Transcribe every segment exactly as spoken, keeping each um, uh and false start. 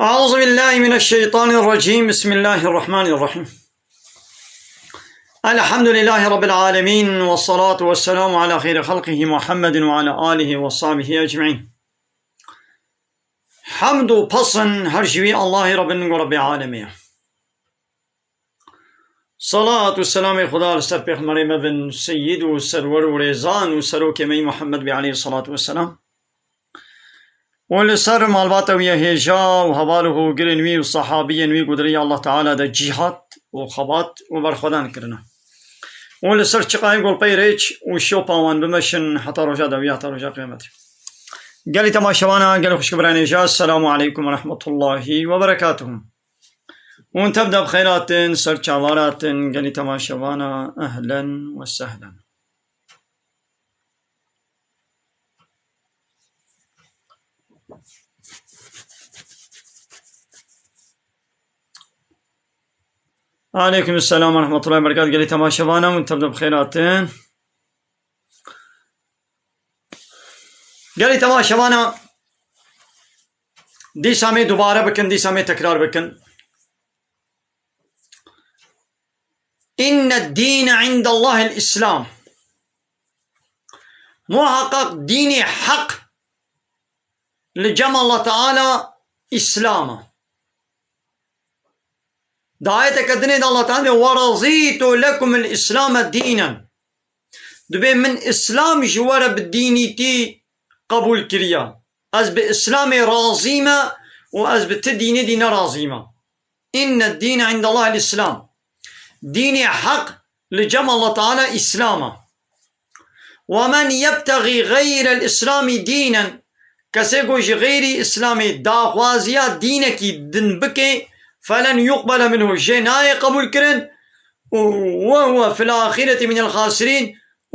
أعوذ بالله من الشيطان الرجيم. بسم الله الرحمن الرحيم. الحمد لله رب العالمين، والصلاة والسلام على خير خلقه محمد وعلى آله وصحبه أجمعين. Hemd û pesn her ji wî Allahê re bin, ku Rebbê alemê ye. Salat û selamê Xuda li ser pêxemberê me bin, seyyid û serwer û rêzan û serokê me yî Muhammed bî aleyhissalatu vesselam. Û li ser malbata wî ya hêja û heval û hogirên wî û sahabiyên wî ku di rêya Allah Teala de cîhat û xebat û berxwedan kirine. Û li ser çiqayê golpeyê rêç û şopa wan bimeşin heta roja dawî, heta roja qiyametê. Gelî temaşevana, gelî xwişk birayên hêja, Selamu aleykum ve rahmetullahi ve berekatuhu. Hûn tev de bi xeyr hatin, ser çava hatin, gelî temaşevana, ehlen ve sehlen. Aleykum selam ve rahmetullahi ve berekatuhu. Gelî temaşevana, hûn tev de bi xeyr hatin. Gelî temaşevana, dîsa me dubare bikin, dîsa me tekrar bikin. Inne dîne indallahil Îslam. Muhaqqaq dînê heq li cem Allah Teala Îslam e. Di ayeteke dinê de Allah Teala dê, "Ve razîtu lekumul Îslame dînen." Dibê min Îslam ji we re bi dînîtî qebûl kiriya. Ez bi Îslamê razî me û ez bi ti dînê dî nerazî me. Inne dîne indallahil Îslam. Dînê heq li cem Allah Teala Îslam e. "Ve men yebtexî xeyrel Îslamî dînen", kesê ku ji xeyrî Îslamê daxwaziya dînekî din bike, "felen yuqbele minhu", jê nayê qebûl kirin, "û ve huve fil axireti minel xasirîn",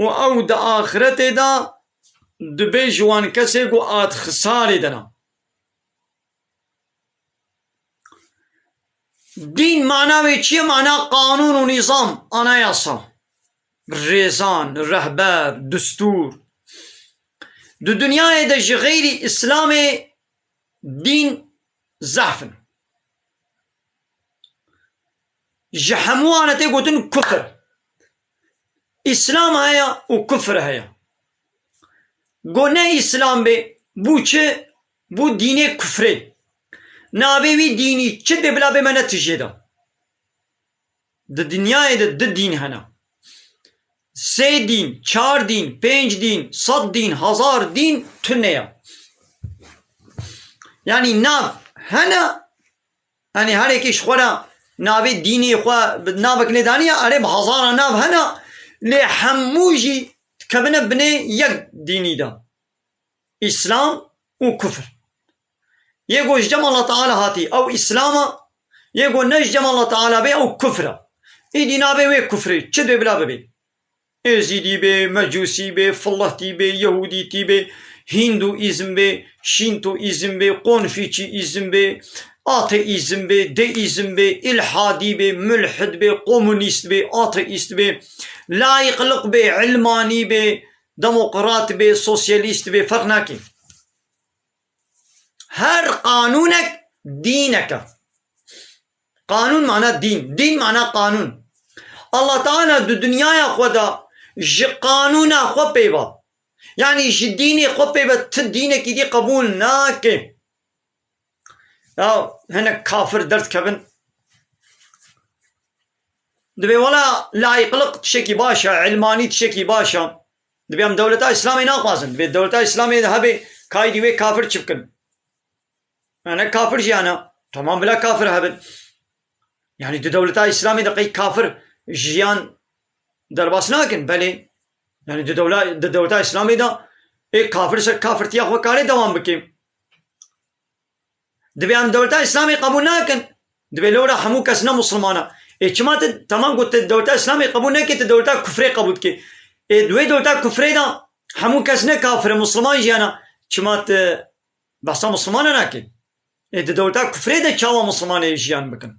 û ew di axiretê de dibê ji wan kesê ku a di xisarê de ne. Dîn mana wê çi ye? Mana qanûn û nîzam, anayasa, rêzan, rehber, destûr. Di dinyayê de ji xeyrî Îslamê dîn zehf in. Ji hemû wan re tê gotin kufr. Îslam heye û kufr heye. Go ne Îslam bê, bû çi? Bû dînê kufrê. Navê wî dînî çi dê bila bê me ne tijê de. Di dinyayê de du dîn hene. Sê dîn, çar dîn, pênc dîn, sed dîn, hezar dîn tune ye. Yanî nav hene, Yanî her yekê ji xwe re navê dînê xwe bi navek lê daniye, erê bi hezara nav hene, lê hemû jî dikevine binê yek dînî de. Îslam û kufr. Yê ku ji cem Allah Teala hatî, ew Îslam e, yê ku ne ji cem Allah Teala bê, ew kufr e. Îdî navê wê kufrê, çi dê bila bibê. Êzîdî bê, Mecûsî bê, Filehtî bê, Yehûdîtî bê, Hîndûîzm bê, Şîntoîzm bê, Konfîçîîzm bê, Ateîzm bê, Deîzm bê, Îlhadî bê, Mulhid bê, Komunîst bê, Ateîst bê, Laîqliq bê, Ilmanî bê, Demokrat bê, Sosyalîst bê, ferq nake. Her qanûnek dînek e. Qanûn mana dîn. Dîn mana qanûn. Allah Teala di dinyaya xwe de ji qanûna xwe pê ve. Yanî ji dînê xwe pê ve ti dînekî dî qebûl nake. Ya hinek kafir derdikevin. Dibê wela laîqliq tiştekî baş e, ilmanî tiştekî baş e. Dibê em dewleta Îslamê naxwazin. Dibê dewleta Îslamê de hebe kaydî wê kafir çi bikin? Yani kafir jiyana. Tamam bila kafir hebin. Yani di dewleta Îslamê de qey kafir jiyan derbas nakin. Belê. Yani di dewla-, di dewleta Îslamê de ê kafir ser kafirtiya xwe kare dewam bike. Dibê em dewleta Îslamê qebûl nakin. Dibê lewra hemû kes ne Muslimana. Ê çima tu, tamam, got tu dewleta Îslamê qebûl neke, tu dewleta kufrê qebûl dike. Ê di wê dewleta kufrê de hemû kes ne kafir e, Musliman jiyana. Çima tu behsa Muslimana nake? Ê di dewleta kufrê de çawa Muslimanê jiyan bikin?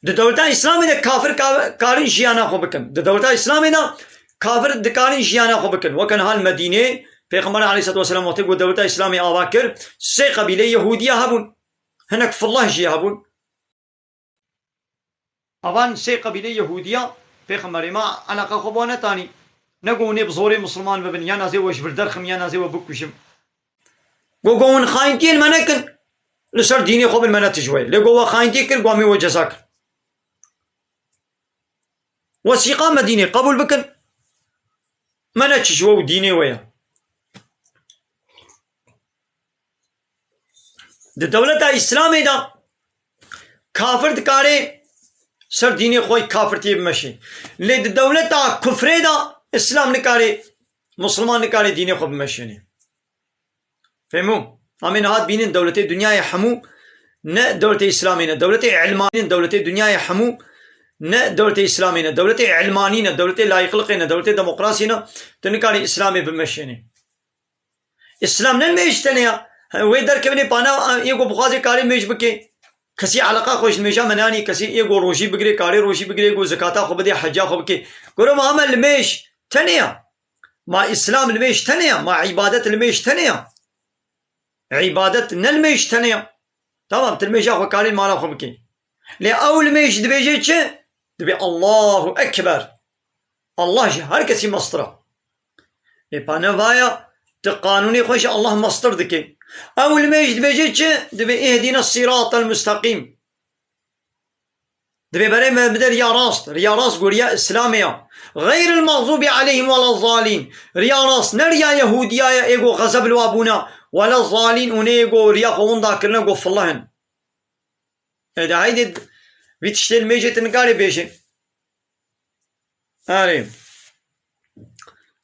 Di dewleta Îslamê de kafir ka-, karin jiyana xwe bikin. Di dewleta Îslamê de kafir dikarin jiyana xwe bikin. Weke niha li Medînê Pêxember aleyhisselatu vesselam wextê ku dewleta Îslamê ava kir, sê qebîleyê Yehûdiya hebûn. Hinek fillah jî hebûn. Avan sê qebîleyê Yehûdiya Pêxemberê me eleqa xwe bo netanî. Ne ku hûn ê bi zorê Musliman bibin, ya nazê we ji vir derxim, ya nazê we bikujim. Go, go hûn xayintiyên me nekin, li ser dînê xwe bin me ne tijwe. Lê go we xayintiyê kir, go em ê we ceza kin. Wesîqa me dînê qebûl bikin, me ne tijwe û dînê we ye. Di dewleta Îslamê de kafir dikare ser dînê xwe kafirtiyê bimeşe. Lê di dewleta kufrê de Îslam nikare, Musliman nikare dînê xwe bimeşêne. Fehmû? Em ê niha dibînin dewletê dinyayê hemû ne dewletê Îslamê ne, dewletê ilmanî ne, dewletê dinyayê hemû ne dewletê Îslamê ne, dewletê ilmanî ne, dewletê layîqliqê ne, dewletê demokrasiyê ne, tu nikarî Îslamê bimeşênî. Îslam ne nimêj tenê ya. Wê derkevinê pana, yê ku bixwaze karê nimêj bike. Kesî eleqa xwe ji nimêja me nanî, kesî yê ku rojî bigire, karê rojî bigire, yê ku zekata xwe bide, heca xwe bike. Goro ma heme nimêj tenê ya. Ma Îslam nimêj tenê ya, ma îbadet nimêj tenê ya. Îbadet ne nimêj tenê ya. Tamam, tu nimêja xwe karê li mala xwe bikê. Lê ew nimêj dibêje çi? Dibê Allahu Ekber. Allah ji her kesî mestir e. Ê pa ne vaya, tu qanûnê xwe ji Allah mestir dikê. Ew nimêj dibêje çi? Dibê ihdina siratal mustaqîm. Dibê berê me bide riya rast. Riya rast ku riya Îslamê ya. Xeyril mexzûbî aleyhim wela zalîn. Riya rast ne riya Yehûdiya ye, ê ku xezeb li wa bûna. Wela zalîn û nê ê ku riya xwe winda kirine ku fillah in. Ê de heydê vî tiştê li mêjê tu nikarê bêjê. Erê.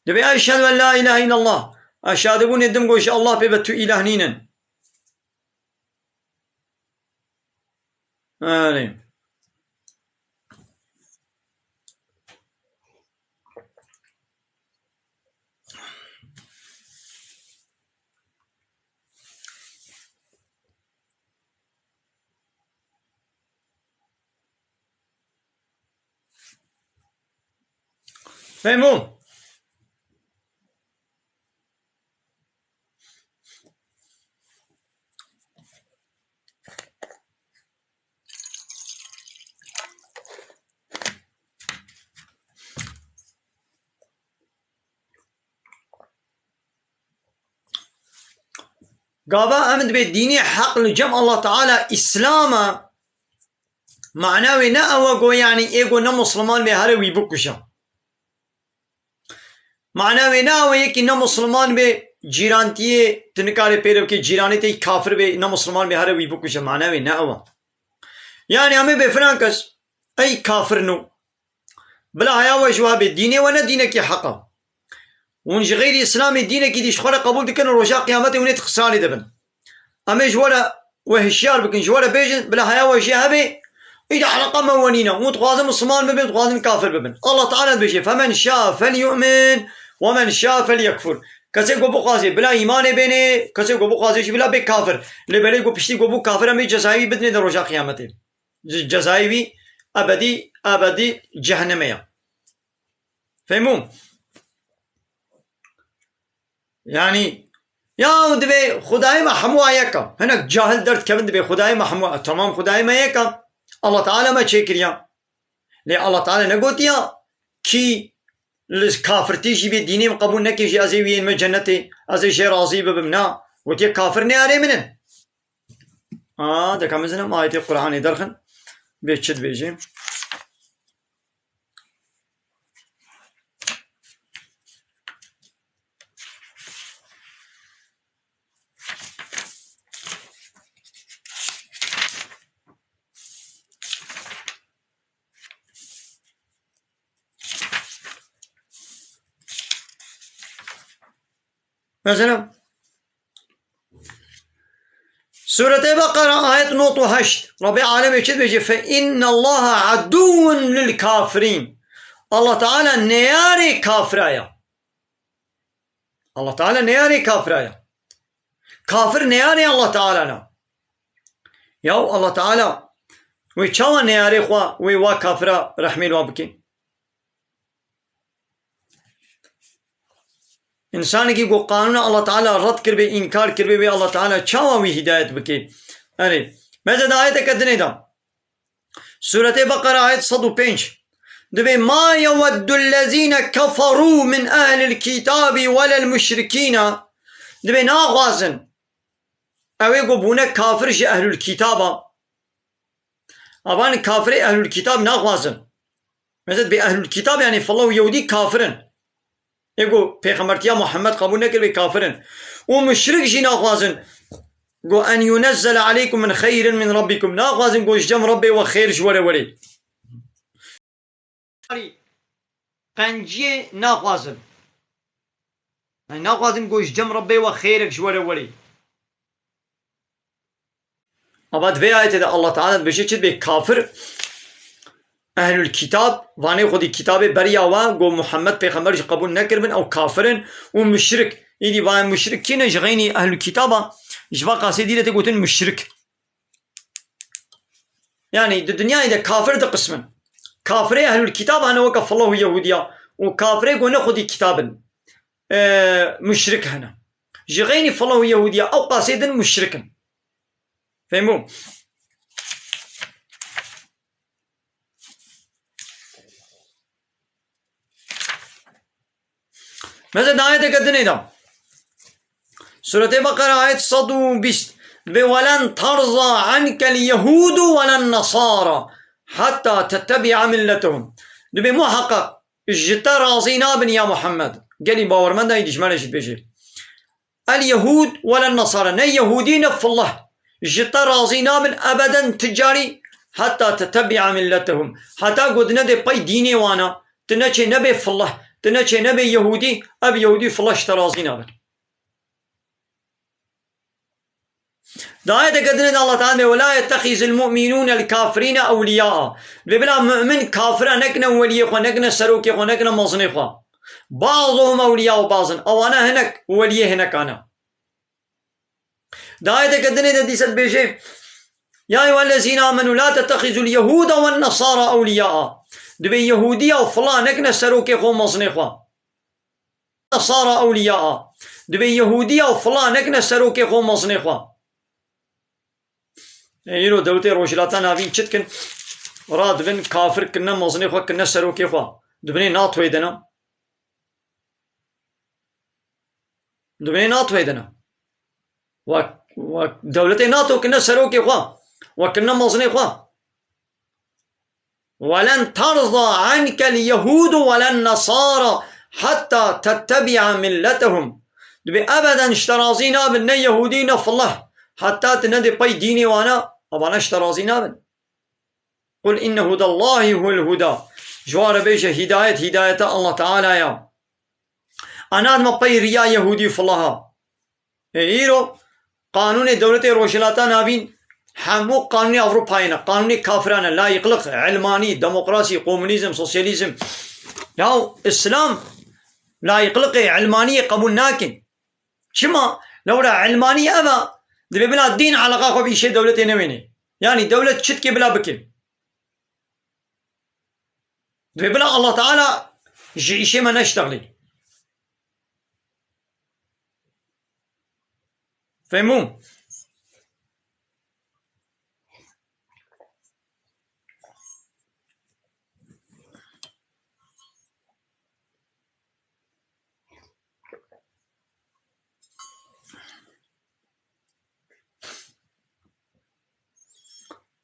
Dibê eşhedü en la ilahe illallah. Ez şahidbûnê dim ku ji Allah pê ve tu îlah nînin. Erê. Fehmû? Gava em dibê dînê heq li cem Allah Teala Îslam e. Mana wê ne ew e ku, yanî, ê ku ne Musliman bê here wî bikuje. Mana wê ne ew e yekî ne Musliman bê, cîrantiyê tu nikarê pê re bikê, cîranê te kafir bê, ne Musliman bê here wî bikuje. Mana wê ne ew e. Yanî, em ê bê filan kes, ey kafir no. Bila haya we ji we be, dînê we ne dînekî heq e. Hûn ji xeyrî Îslamê dînekî dî ji xwe re qebûl dikin, roja Qiyametê hûn ê di xisarê de bin. Em ê ji we re we hişyar bikin, ji we re bêjin, bila haya we jê hebe, Îdî eleqa me we nîne. Hûn dixwazin Misliman bibin, dixwazin kafir bibin. Allah Teala dibêje, "Femen şa felyu'min ve men şa felyekfur." Kesê ku bixwazê bila îmanê bênê, kesê ku bixwazê jî bila bê kafir. Lê belê ku piştî ku bû kafir em ê cezayê wî bidinê di roja qiyametê. Ce-, cezayê wî ebedî, ebedî cehennemê ye. Fehmû? Yanî, ya dibê Xwedayê me hemû a yek a. Hinek cahil derdikevin dibê Xwedayê me hemû a. Tamam, Xwedayê me yek a. Allah Teala me çêkiriya. Lê Allah Teala negotiya kî li kafirtî jî bê dînê min qebûl neke jî ez ê wî yên me cennetê, ez ê jê razî bibim. Na, gotiye kafir neyarê min in. A, deka min zinim ayetê Qur'anê derxin. Bê çi dibêjê? Mesela, Sûretê Beqera, ayet nod û heşt. Rabbê alemê çi dibêje? "Fe innallaha aduwwun lil kafirîn." Allah Teala neyarê kafira ya. Allah Teala neyarê kafira ya. Kafir neyarê Allah Teala na. Yaw Allah Teala wê çawa neyarê xwe wê wa kafira rehmê li wa bike? Însanekî ku qanûna Allah Teala red kiribê, înkar kiribê, wê Allah Teala çawa wî hîdayet bike? Erê, me zêde ayeteke dinê da. Sûretê Beqera ayet sed û pênc. Dibê, "Ma yeweddul lezîne keferû min ehlil kîtabî welel muşrikîna." Dibê naxwazin. Ew ê ku bûne kafir ji ehlul kîtaba. Avan kafirê ehlul kîtab naxwazin. Mesela bê ehlul kîtab, yanî Filla û Yehûdî kafir in. Ê ku pêxembertiya Muhammed qebûl nekiribê kafir in. Û muşrik jî naxwazin. Ku en yunezzele aleykum min xeyrin min rabbikum. Naxwazin ku ji cem Rabbê we xêr ji we re werê. Qenciyê naxwazin. Yanî naxwazin ku ji cem Rebbê we xêrek ji we re werê. Ava di vê ayetê de Allah Teala dibêje çi dibê kafir, ehlul kitab, vanê xwedî kitabê beriya we, ku Muhammed pêxember jî qebûl nekiribin, ew kafir in û muşrik. Îdî va muşrik kî ne ji xeynî ehlul kitaba, ji va qasê dî de tê gotin muşrik. Yanî di dinyayê de kafir di qismin. Kafirê ehlul kitab hene weke Filla û Yehudiya û kafirê ku ne xwedî kitab in, e, muşrik hene. Ji xeynî Filla û Yehudiya ew qasê din muşrik in. Fehmû? Mesela di ayeteke dinê de. Sûretê Beqera ayet sed û bîst. Dibê, "Welen terza ankel yehudu welen nesara hatta tettebi'a milletehum." Dibê muheqeq ji te razî nabin ya Muhammed. Gelî bawermenda yî dijmene jî dibêjê. El yehûd welen nesara. Ne yehûdî ne fillah. Ji te razî nabin ebeden ti carî heta tettebi'a milletehum. Heta ku tu nedê pey dînê wana, tu neçê nebê fillah, tu neçê nebê yehûdî, ev yehûdî fillah ji te razî nabin. Di ayeteke dinê de Allah Teala dibê, "Ve la yettehizul mu'minûne el kafirîne ewliyâ." Dibê bila mu'min kafira nekine weliyê xwe, nekine serokê xwe, nekine mezinê xwe. "Ba'duhum ewliyâ ba'din." Ewana hinek weliyê hinekane. Di ayeteke dinê de dîse dibêje, "Ya eyyuhellezîne amenû la tettehizul yehûde wen nesara ewliyâ." Dibê yehûdiya û fila nekine serokê xwe û mezinê xwe. Nesara ewliyâ. Dibê yehûdiya û fila nekine serokê xwe û mezinê xwe. E, îro dewletê Rojhilata Navîn çi dikin? Radibin kafir kirine mezinê xwe, kirine serokê xwe. Di binê NATOyê de ne. Di binê NATOyê de ne. Wek, wek dewletê NATO kirine serokê xwe. Wek kirine mezinê xwe. "Welen terza ankel yehûdu welen nesara hatta tettebi'a milletehum." Dibê ebeden ji te razî nabin ne yehûdî ne fillah. Heta tu nedê pey dînê wana, evana ji te razî nabin. "Qul inne hudallahî huvel huda." Ji wan re bêje hîdayet, hîdayeta Allah Teala ya. Anadme pey riya yehûdî û filaha. Ê îro qanûnê dewletê Rojhilata Navîn Hemû qanûnê Ewropayê ne, qanûnê kafiran e, layîqlik, ilmanî, demokrasî, komunîzm, sosyalîzm. Ya Îslam layîqlikê, ilmaniyê qebûl nakin. Çima? Lewra ilmanî ev e, divê bila dîn eleqa xwe bi îşê dewletê newênê. Yanî dewlet çi dike bila bike. Divê bila Allah Teala ji îşê me neştexlî. Fehmû?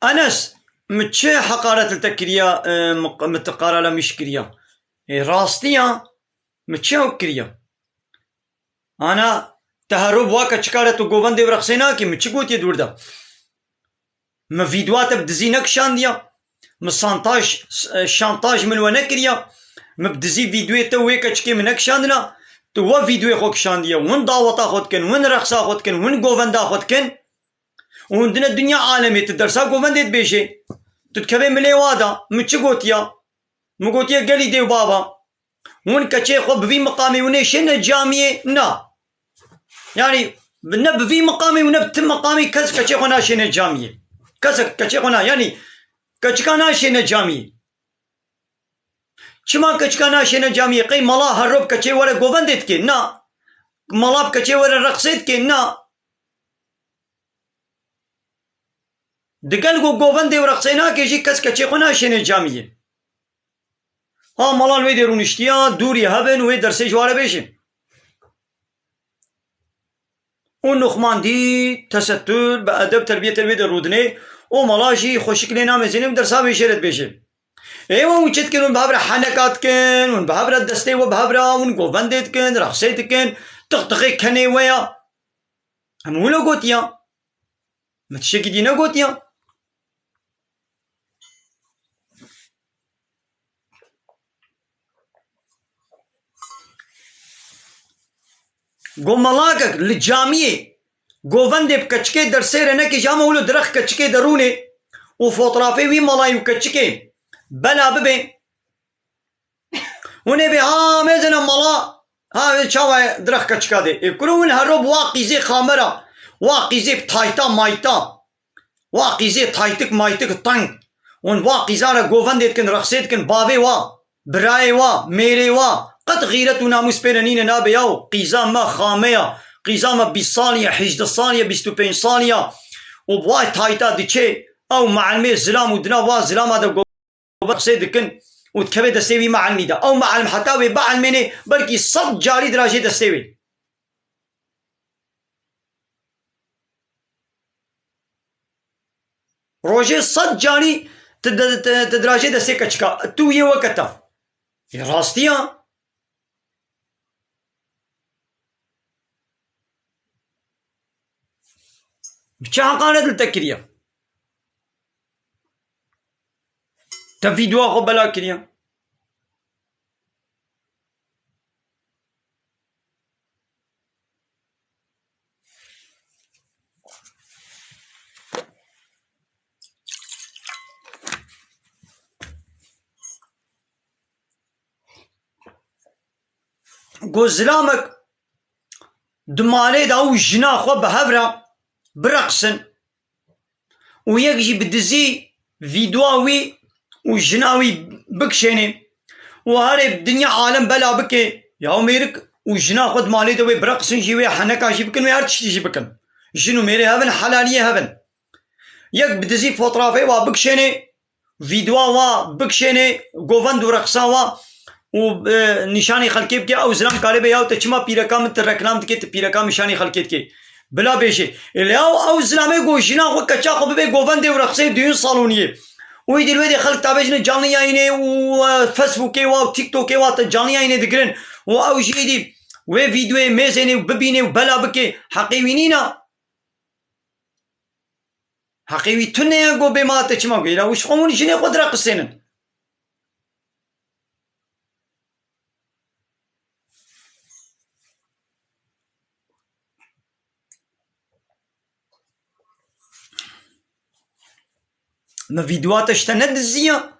Enes, min çi heqaret li te kiriya, e, min, min te qarala min ji kiriya? E, rastiya, min çi ew kiriya? Ana, te hero bi wa keçika re tu govendê bi re qisey nakî, min çi gotiye dûr de? Min vîdyoa te bi dizî nekişandiya. Min santaj, e, şantaj min we nekiriya. Min bi dizî vîdyoyê te wê keçikê min nekişandina. Tu we vîdyoyê xwe kişandiye. Win daweta xwe dikin, win rexsa xwe dikin, win govenda xwe dikin. Û hûn dine dinya alemê tu dersa govendê dibêjê. Tu dikevê milê wa da. Min çi gotiya? Min gotiye gelî dê û baba. Hûn keçê xwe bi vî miqamê hûn ê şêne camiyê? Na. Yanî ne bi vî miqamê û ne bi ti miqamê kes keçê xwe naşêne camiyê. Kesek keçê xwe na, yanî keçika naşêne camiyê. Çima keçika naşêne camiyê? Qey mala her roj keçê were govendê dike? Na. Mala bi keçê were reqsê dike? Na. Digel ku govendê û reqsê nake jî kes keçê xwe naşêne camiyê. Ha, mala li wê dê rûniştiya, dûrî hebin, wê dersê ji ware bêjin. Û nuxmandî, tesettur, bi edeb, terbiyetê wê de rûdinê, û mala jî xweşik lê namezîne û dersa bêjê re dibêje. Ê we hûn çi dikin? Hûn bi hev re heneka dikin, hûn bi hev re destê we bi hev re, hûn govendê dikin, rexsê dikin, tixtixê kenê we ya. Em wilo gotiya. Me tiştekî dî negotiya. Gomelakek li camiyê govendê bi keçikê dersê re nekê, ji ama wilo dirêx keçikê derûnê û fotrafê wî malayî û keçikê bela bibe. Hûn ê bê, ha, mêzine mala, ha, wê çawa ye, dirêx keçika dê. Ê kuro hûn hero bi wa qîzê xamera, wa qîzê bi tayta mayta, wa qîzê taytik maytik teng. Hûn wa qîza re govendê dikin, rexsê dikin, bavê wa, birayê wa, mêrê wa. Qet xîret û namûs pê re nîne, nabe yaw, qîza me xame ya, qîza me bîst salî ye, hejdeh salî ye, bîst û pênc salî ya. Û bi wa tayta diçê, ew meelmê zilam û dina wa zilama de qisê dikin û dikeve destê wî meelmî de. Ew meelm heta wê bielmênê belkî sed carî dirajê destê wê. Rojê sed carî tu, tu, tu, tu dirajê destê keçika. Tu yê weke te. Ê rastiya. Bi çi heqaret li te kiriye? Te vîdyoa xwe bela kiriye. Ku zilamek di malê de û jina xwe bi hev re bireqsin û yek jî bi dizî vîdyoa wî û jina wî bikişênê û herê dinya alem bela bike, ya mêrik û jina xwe di malê de wê bireqsin jî, wê heneka jî bikin, wê her tiştî jî bikin. Jin û mêrê hev in, helaliyê hev in. Yek bi dizî fotrafê wa bikişênê, vîdyoa wa bikişênê, govend û reqsa wa û, e, nîşanî xelkê bike, ew zilam karê be, yaw te çima pîreka min tu reklam dikê, tu pîreka min nîşanî xelkê dikê? Bila bêjê. Ê lê ew, ew zilamê ku jina xwe, keça xwe bibe govendê û reqsê duyun saloniyê. Û îdî li wê dê xelk tabêjine canlı yayınê û, e, Facebookê wa û TikTokê wa te canlı yayınê digirin. Û ew jî îdî wê vîdyoyê mêzênê û bibînê û bela bike. Heqê wî nîna. Heqê wî tune ye, go bê ma te çima go? Îla wî ji xwe hûn jinê xwe direqisênin. Min vîdyoa te ji te nediziya?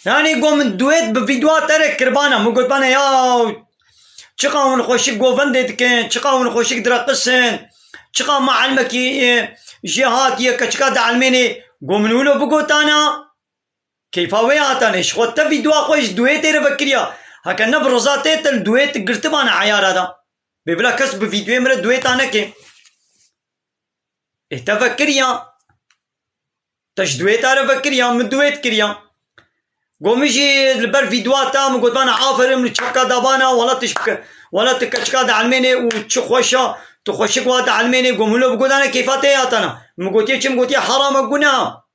Yanî go min duet bi vîdyoa te re kirbana. Min gotbana ya çiqa hûn xweşik govendê dikin, çiqa hûn xweşik direqisin, çiqa ma elmekî, e, jê hatiye keçika dielmênê. Go min wilo bigotana. Keyfa wê hatane, ji xwe te vîdyoa xwe ji duetê re vekiriya. Heke ne bi riza tê te li duet girtibana eyara da. Bê bila kes bi vîdyoyê min re dueta neke. Ê te vekiriya. Te ji dueta re vekiriya, min duet kiriya. Go min jî li ber vîdyoa te min gotbana aferin, min çepka dabana, wela tu ji ke-, wela tu keçika dielmênê û çi xweş a, tu xweşik wa dielmênê, go min lo bigotane keyfa tê hatana. Min gotiye çi, min gotiye herama guneha.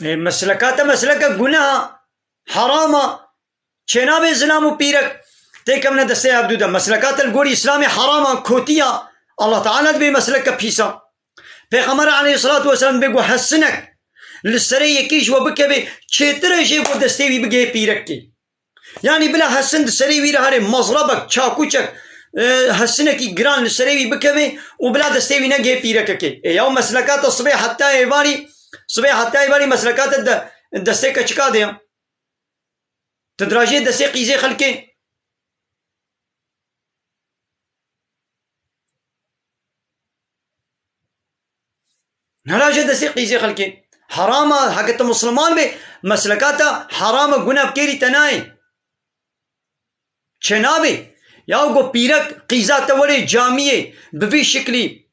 Ê, mesleka te mesleke guneha, herama, çênabe zilam û pîrek têkevne destê hevdû de. Mesleka te li gorî Îslamê herama, kotiya, Allah Teala dibê mesleke pîsa. Pêxember aleyhisselatu vesselam dibê ku hesinek li serê yekî ji we bikeve, çêtir e jê ku destê wî bigihê pîrekê. Yanî bila hesin di serê wî re herê, mezrebek, çakûçek, e, hesinekî giran li serê wî bikeve û bila destê wî negihê pîrekekê. Ê yaw mesleka te sibê heta êvarî, sibê heta êvarî mesleka te de, destê keçika de ya. Tu dirajê destê qîzê xelkê. Neraje destê qîzê xelkê. Herama, heke tu Musliman bê, mesleka te herama, guna bi kêrî te nayê. Çênabê. Ya go pîrek qîza te werê camiyê, bi vî şiklî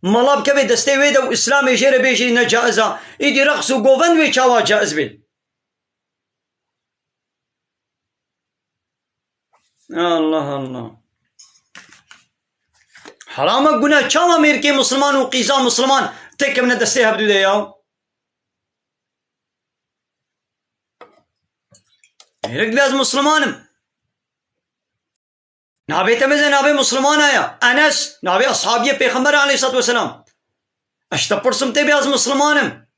mala bikevê destê wê de û Îslamê jê re bêjê ne caiz a. Îdî reqs û govend wê çawa caiz bê? Allah Allah. Herama guna çawa mêrkê Musliman û qîza Musliman têkevne destê hevdû de ya? Mêrik dibê ez Musliman im. Navê te meze navê Muslimana ya. Enes, navê ashabiyê Pêxember aleyhissalatu vesselam. Ez te pirsim tê bê ez Musliman im.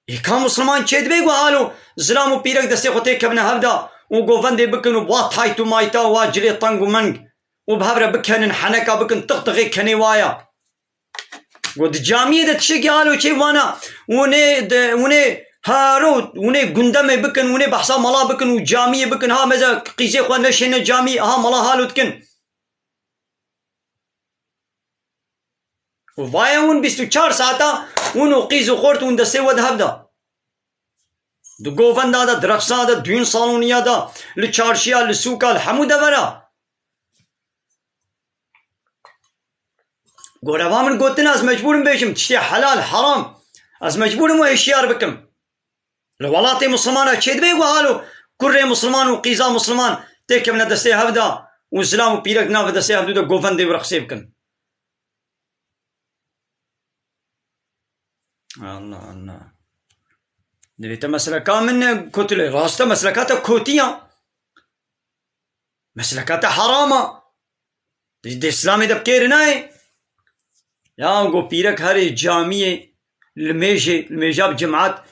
Ê ka Musliman çê dibê ku halo zilam û pîrek destê xwe tê kevine hevda û govendê bikin û wa tayt û mayta wa cilê teng û meng û bi hev re bikenin, heneka bikin, tixtixê kenê wa ya. Go di camiyê de tiştekî halo çê vana, hûnê de, hûnê haro, hûnê gundemê bikin, hûnê behsa mala bikin û camiyê bikin, ha meze qîzê xwe neşêne camiyê, ha mala halo dikin. Û vaya hûn bîst û çar saeta hûn û qîz û xort hûn destê we di hev de. Di govenda de, di reqsa de, düğün saloniya de, li çarşiya, li sûka, li hemû devera. Goreva min gotin, ez mecbûr im bêjim, tiştê helal, heram. Ez mecbûr im we hişyar bikim. Li welatê Muslimana çêdibê ku halo kurê Musliman û qîza Musliman têkevine destê hev de û zilam û pîrek navê destê hevdû de govendê û reqsê bikin. Allah Allah. Divê te mesleka min kotile. Rast e, mesleka te kotiya. Mesleka te herama. Di, di Îslamê de bi kêr nayê. Ya go pîrek herê camiyê, li mêjê, li mêja bi cemaat,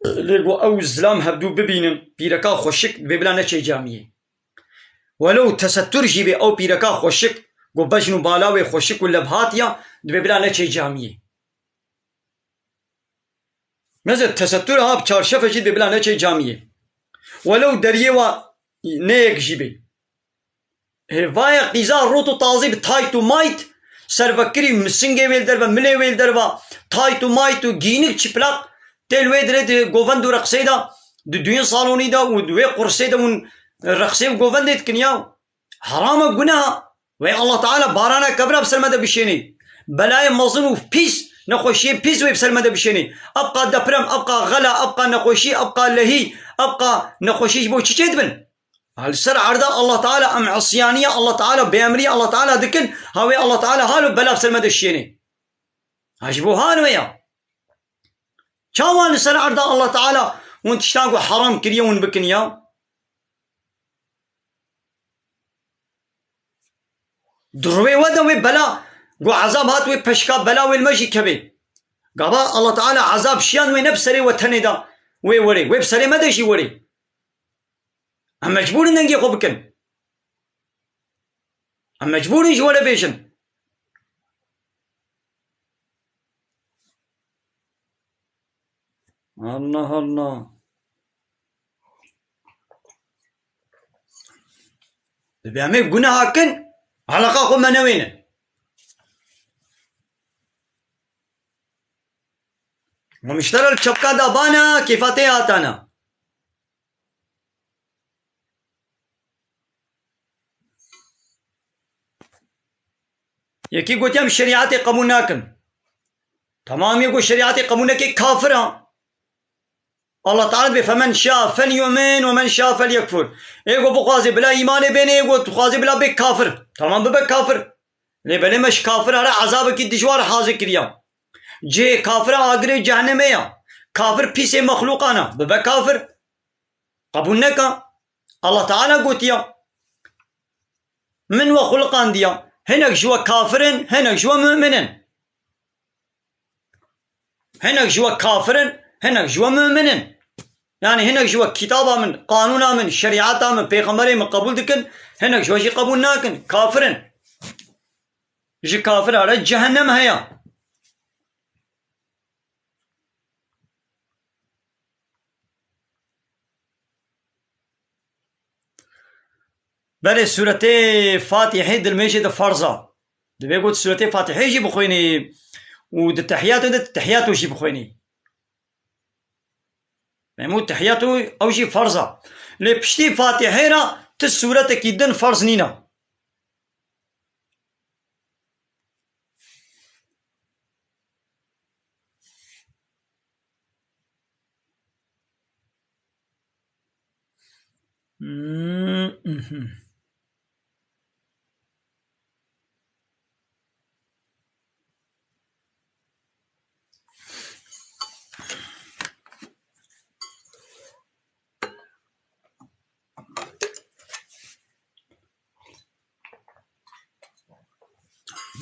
lê go ew zilam hevdû bibînin, pîreka xweşik dibê bila neçê camiyê. Welew tesettur jî bê, ew pîreka xweşik, ku bejn û bala wê xweşik û levhatiya, dibê bila neçê camiyê. Meze tesettur ha bi çarşefe jî dibê bila neçê camiyê. Welew deriyê wa neyek jî bê. Hêvaya qîza rot û tazî bi tayt û mayt, servekirî misingê wê li derve, milê wê li derve, tayt û mayt û gînik çiplaq, tê li wê dirê di govend û reqsê de, di duyên salonî de û di wê qursê de hûn reqsê û govendê dikin ya. Heram e, guneh e. Wê Allah Teala barana kevra bi ser me de bişênê. Belayê mezin û pîs, nexweşiyê pîs wê bi ser me de bişênê. Ebqa deprem, ebqa xela, ebqa nexweşî, ebqa lehî, ebqa nexweşî ji bo çi çêdibin? Ha, li ser erda Allah Teala em isyaniye Allah Teala, bêemriye Allah Teala dikin, ha wê Allah Teala halo bela bi ser me de şiyênê. Ha, ji bo hal wê ya. Çawa li ser erda Allah Teala hûn tiştan ku heram kiriye hûn bikin ya? Di rûyê we de wê bela, ku ezab hat wê peşka bela wê li me jî kevê. Gava Allah Teala ezab şiyan wê ne bi serê we tenê de wê werê, wê bi serê me de jî werê. Em mecbûr in dengê xwe bikin. Em mecbûr in ji we re bêjin. Allah Allah. Dibê em ê guneha kin, eleqa xwe me newêne. Hûn miştera li çepka de bana, kêfa tê hatana. Yekî gotiye, em şerîetê qebûl nakin. Tamam, yê ku şerîetê qebûl neke kafir e. Allah Teala dibê, "Femen şa fel yu'min ve men şa fel yekfur." Ê ku bixwaze bila îmanê bêne, ê ku dixwaze bila bê kafir. Tamam, bibe kafir. Lê belê me ji kafira re ezabekî dijwar hazir kiriya. Cihê kafira agirê cehennemê ya. Kafir pîsê mexlûqan e. Bibe kafir. Qebûl neke. Allah Teala gotiya, "Min we xuliqandiya. Hinek ji we kafir in, hinek ji we mu'min in." Hinek ji we kafir in, hinek ji we mu'min in. Yani hinek ji we kitaba min, qanûna min, şerîeta min, pêxemberê min qebûl dikin, hinek ji we jî qebûl nakin. Kafir in. Ji kafira re cehennem heye. Belê, sûretê Fatîhê dilmêjê de ferz e. Divê ku tu sûretê Fatîhê jî bixwînî û di tehiyato de tehiyato jî bixwînî. Memû tehiyato ew jî ferz e. Lê piştî Fatîhê re tu sûretekî din ferz nîne.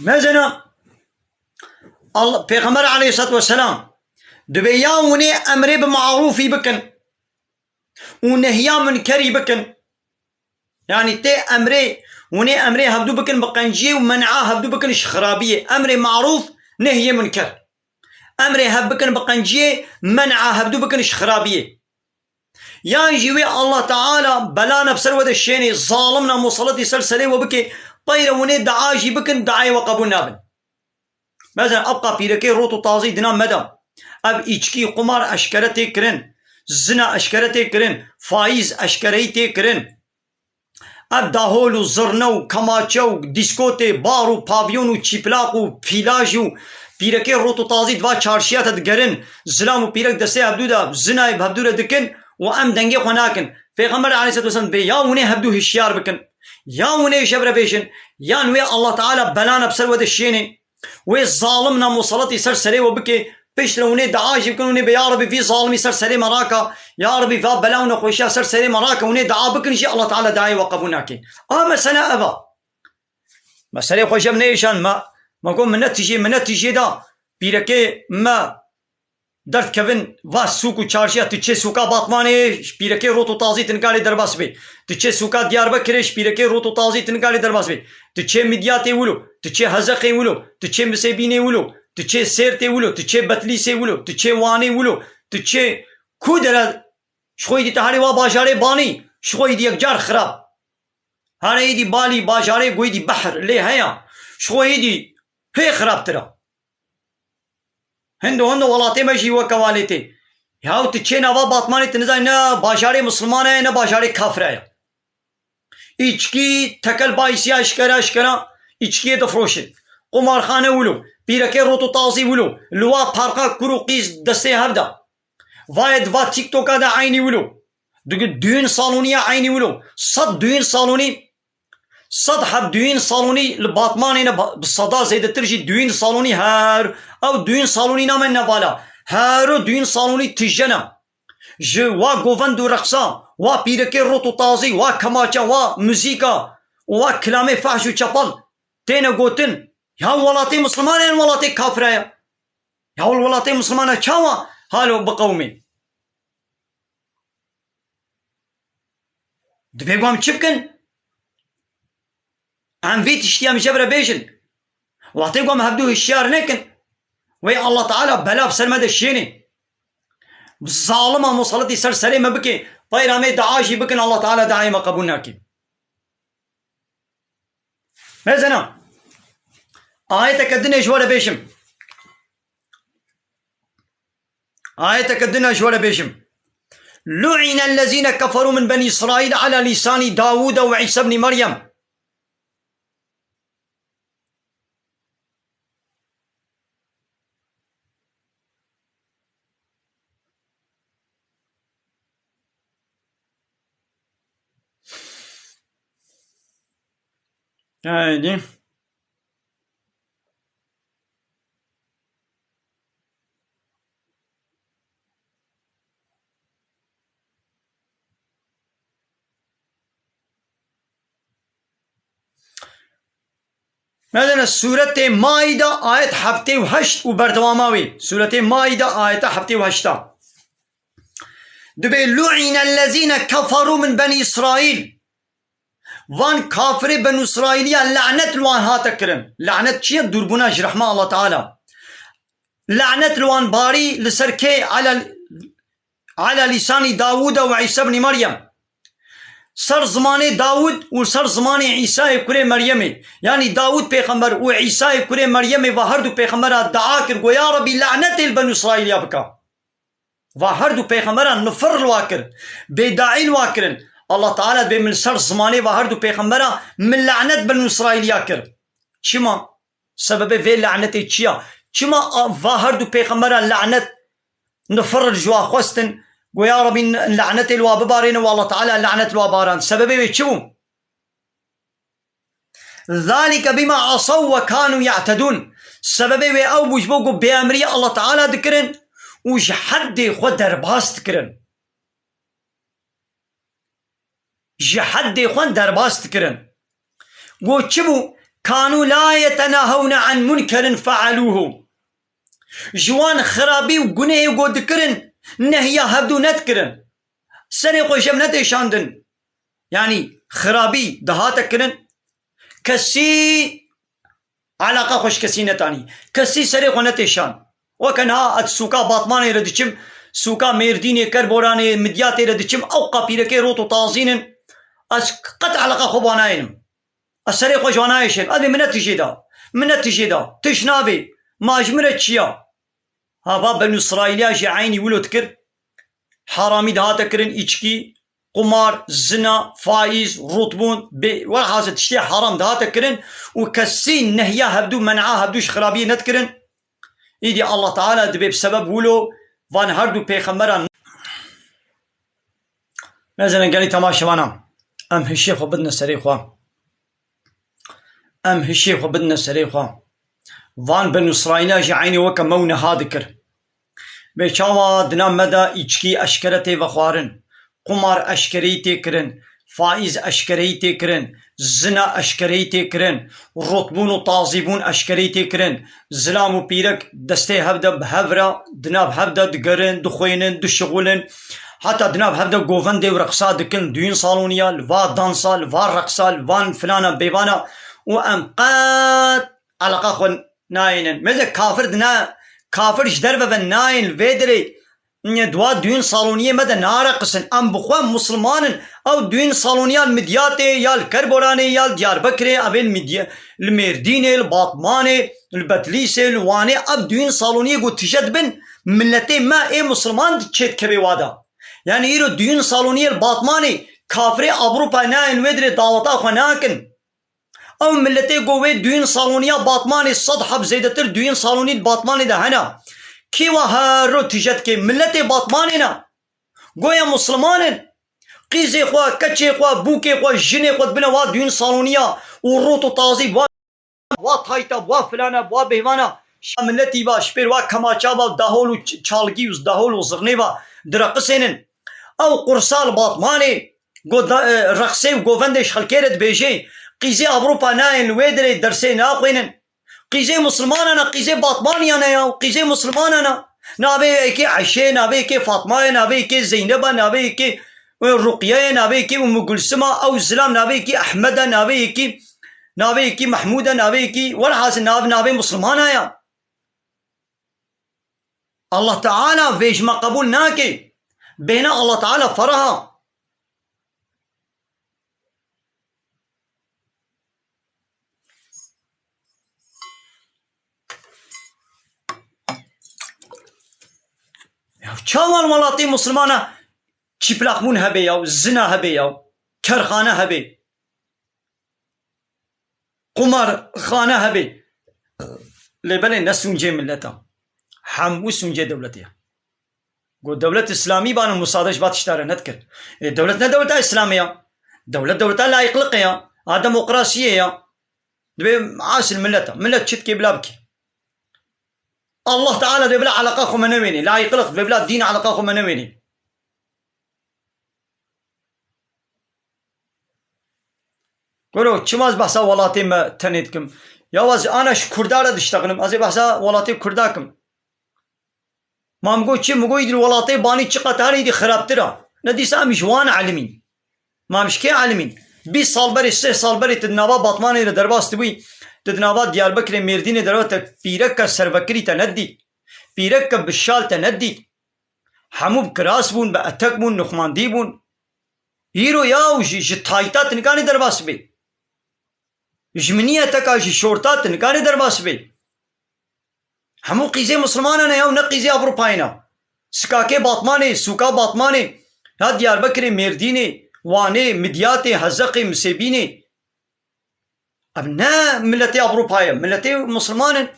Mesela, Allah, Pêxember aleyhissalatu vesselam dibê ya hûnê emrê bi marûfî bikin û nehya munkerî bikin. Yani tê emrê, hûnê emrê hevdû bikin bi qenciyê û men'a hevdû bikin ji xirabiyê. Emrê marûf, nehyê munker. Emrê hev bikin bi qenciyê, men'a hevdû bikin ji xirabiyê. Yan jî wê Allah Teala belana bi ser we de şênê, zalimna musallatî ser serê we bike, peyre hûnê dua jî bikin, duayê we qebûl nabin. Mesela ebqa pîrekê rot û tazî dina me de. Ev îçkî, qumar eşkere tê kirin, zina eşkere tê kirin, faîz eşkereyî tê kirin. Ev dahol û zirne û kemaçe û dîskotê, bar û pavyon û çîplaq û pîlaj û pîrekê rot û tazî di va çarşiya te digerin, zilam û pîrek destê hevdû de zinayê bi hevdû re dikin û em dengê xwe nakin. Pêxember aleyhisselatu vesselam dibê ya hûnê hevdû hişyar bikin, ya hûnê ji hev re bêjin, yan wê Allah Teala belana bi ser we de şênê. Wê zalim namusalatî ser serê we bike, piştre hûnê dua jî bikin, hûnê bê, ya Rebî, vî zalimî ser serê me raka, ya Rebî, va bela û nexweşiya ser serê me rake, hûnê dua bikin jî, Allah Teala duayê we qebûl nake. A mesele ev a. Me serê xwe ji hev nêşan, me, me got, min netijê, min netijê da, pîrekê me derdikevin va sûk û çarşiya, tu çê sûka Batmanê, ji pîrekê rot û tazî tu nikarê derbas bê. Tu çê sûka Diyarbekirê, ji pîrekê rot û tazî tu nikarê derbas bê. Tu çê Midyatê wilo, tu çê Hezeqê wilo, tu çê Misêbînê wilo, tu çê Sêrtê wilo, tu çê Betlîsê wilo, tu çê Wanê wilo, tu çê ku dere, ji xwe êdî tu herê wa bajarê banî, ji xwe êdî yekcar xirab. Herê êdî balî bajarê ku êdî behr lê heye, ji xwe êdî pê xirabtir e. Hindo hindo welatê me jî weke walê tê. Yaw tu çê nava Batmanê, tu nizanî ne bajarê misilman e ne bajarê kafir e. Îçkî tekel bayisiya eşkere eşkera îçkiyê difroşin. Qumarxane wilo, pîrekê rot û tazî wilo, li wa parka kur û qîz destê hev de. Vayê di va TikToka de eynî wilo. Digi düğün salonî ya eynî wilo. Sed düğün salonî, sed heb düğün salonî li Batmanê ne, ba-, bi seda zêdetir jî düğün salonî her. Ew düğün salonî name nevala. Her o düğün salonî tijene. Ji wa govend û reqsa, wa pîrekê rot û tazî, wa kemaçe, wa muzîka û wa kilamê fehş û çepel têne gotin. Ya welatê Misliman e, yan welatê kafir e ya? Ya welatê Misliman e, çawa halo biqewimê? Divê ku em çi bikin? Em vê tiştî em ji vir re bêjin. Wextê ku em hevdû hişyar nekin, wê Allah Teala bela bi ser me de şênê. Bi zalima musalitî ser serê me bike, teyra me dua jî bikin, Allah Teala duayê me qebûl nake. Mezena, ayeteke din ê ji we re bêjim. Ayeteke din e ji we re bêjim. لعن الذين كفروا من بني إسرائيل على لسان داود وعيسى ابن مريم. Haydi. Medene Sûretê Maîda ayet heftê û heşt û berdewama wê. Sûretê Maîda ayeta heftê û heşta. Dibê لعن الذين كفروا من بني إسرائيل. Van kafirê Benû Îsraîliya lanet li wan hate kirin. Lanet çi ye? Dûrbûna ji rehma Allah Teala. Lanet li wan barî li ser kê? Ala, ala lîsanî Dawûda û Îsa ibnî Meryem. Ser zimanê Dawûd û ser zimanê Îsayê kurê Meryemê. Yanî Dawûd pêxember û Îsayê kurê Meryemê va her du pêxembera dua kir, got, Ya Rebî, lanetê li Benû Îsraîliya bika. Va her du pêxembera nifir li wa kir, bêdaî li wa kirin. Allah Teala dibê min li ser zimanê va her du pêxembera min lanet Benû Îsraîliya kir. Çima? Sebebê vê lanetê çi ya? Çima a-, va her du pêxembera lanet nifir ji wa xwestin? Got, Ya Rebî, lanetê li wa bibarêne û Allah Teala lanet li wa barand. Sebebê wê çi bû? ذلك بما عصوا وكانوا يعتدون. Sebebê wê ew bû ji bo ku bêemrî Allah Teala dikirin û ji heddê xwe derbas dikirin. Ji heddê xwe derbas dikirin. Got çi bû? كانوا لا يتناهون عن منكر فعلوه. Ji wan xirabî û gunehê ku dikirin, nehiya hevdû nedikirin. Serê xwe ji hev netêşandin. Yanî xirabî dihate kirin, kesî eleqa xwe ji kesî netanî. Kesî serê xwe netêşan. Weke niha ez sûka Batmanê re diçim, sûka Mêrdînê, Kerboranê, Midyatê re diçim, ew qapîrekê rot û tazîn in. Ez qet eleqa xwe bi wan nayênim. Ez serê xwe ji wan nayêşim. Ez bê min ne tijê da. Min ne tijê da. Tij nabê. Ma ji min re çi ya? Ha, va Benû Îsraîliya jî eynî wilo dikir. Haramî dihate kirin, îçkî, qumar, zina, faîz, rûtbûn, bê, welhasil tiştê haram dihate kirin û kesî nehiya hevdû, men'a hevdû ji xirabiyê nedikirin. Îdî Allah Teala dibê bi sebeb wilo van her du pêxemberan. Mezene gelî temaşevana, em hişê xwe bidine serê xwe. Em hişê xwe bidine serê xwe. Van Benû Îsraîla jî eynî weke me û niha dikir. Bê çawa di nav me de îçkî eşkere tê vexwarin, qumar eşkereyî tê kirin, Faîz eşkereyî tê kirin, zina eşkereyî tê kirin, rotbûn û tazîbûn eşkereyî tê kirin. Zilam û pîrek destê hev de bi hev re, di nav hev de digerin, dixwînin, dişixulin. Heta di nav hev de govendê û reqsa dikin, duyîn saloniya, li va dansa, li va reqsa, li van filana bêvana û em qet eleqa xwe nayênin. Mêze kafir dina, kafir ji derve ve nayên li vê derê. Dua duyîn saloniyê me de nareqisin. Em bi xwe Musliman in. Ew duyîn saloniya li Midyatê, ya li Kerboranê, ya li Diyarbekirê, ev ê li Midya-, li Mêrdînê, li Batmanê, li Betlîsê, li Wanê, ev duyîn saloniyê ku tije dibin, miletê me ê Musliman çêdikeve wa de. Yani îro duyîn saloniyê li Batmanê, kafirê Ewropa nayên wê dirê daweta xwe nakin. Ew miletê ku wê duyîn saloniya Batmanê sed heb zêdetir duyîn salonî di Batmanê de hene. Kî wa her ro tije dike? Miletê Batmanê ne. Goya Musliman in. Qîzê xwe, keçê xwe, bûkê xwe, jinê xwe dibine wa duyîn saloniya û rot û tazî wa, wa tayta, wa filana, wa bêvana. Şa miletî va, ji pêr wa kemaça va, dahol û ç-, çalgî û dahol û zirnê va direqisênin. Ew qursa li Batmanê go-, da-, e, rexsê û govendê ji xelkê re dibêje, qîzê Ewropa nayên li wê dirê dersê naxwînin. Qîzê Muslimana ne, qîzê Batmaniya ne ya, qîzê Muslimana ne. Navê yekê Eşê, navê yekê Fatma ye, navê yekê Zeyneba, navê yekê, e, Ruqye ye, navê yekê Ummû Gulsima, ew zilam navê yekê Ehmed e, navê yekê, navê yekê Mehmûd e, navê yekê, welhasil nav, navê Muslimana ya. Allah Teala vê ji me qebûl nake. Bêhna Allah Teala ferah a. Ya çawa li welatê Muslimana çîplaqbûn hebe ya, zina hebe ya, kerxane hebe? Qumarxane hebe. Lê belê ne sûncê millet a. Hemû sûncê dewletê ye. Got dewlet îslamî bana musade ji va tişta re nedikir. Ê, dewlet ne dewleta îslamê ya. Dewlet dewleta layîqliqê ya. A demokrasiyê ya. Dibê asil millet a. Millet çi dikê bila bikê. Allah Teala dê bila eleqa xwe me newênê. Layîqliq dibê bila dîn eleqa xwe me newênê. Goro, çima ez behsa welatê me tenê dikim? Ya ez ana ji Kurda re diştexinim, ez ê behsa welatê Kurda kim. Ma min got çi? Min got, îdî welatê banî çiqat hene, îdî xirabtir a. Ne dîsa em ji wan elimîn. Ma em ji kê elimîn? Bîst sal berê, sih sal berê tu di nava Batmanê re derbas dibûyî, tu di nava Diyarbekirê, Mêrdînê derve te pîreke servekirî te nedî. Pîreke bi şal te nedî. Hemû bi kiras bûn, bi etek bûn, nuxmandî bûn. Îro yaw ji, ji tayta tu nikanî derbas bê. Ji miniyeteka, ji şorta tu nikanî derbas bê. Hemû qîzê Mislimana ne yaw, ne qîzê Ewropayê ne. Sikakê Batmanê, sûka Batmanê, ya Diyarbekirê, Mêrdînê, Wanê, Midyatê, Hezeqê, Misêbînê. Ev ne miletê Ewropayê, miletê Misliman in.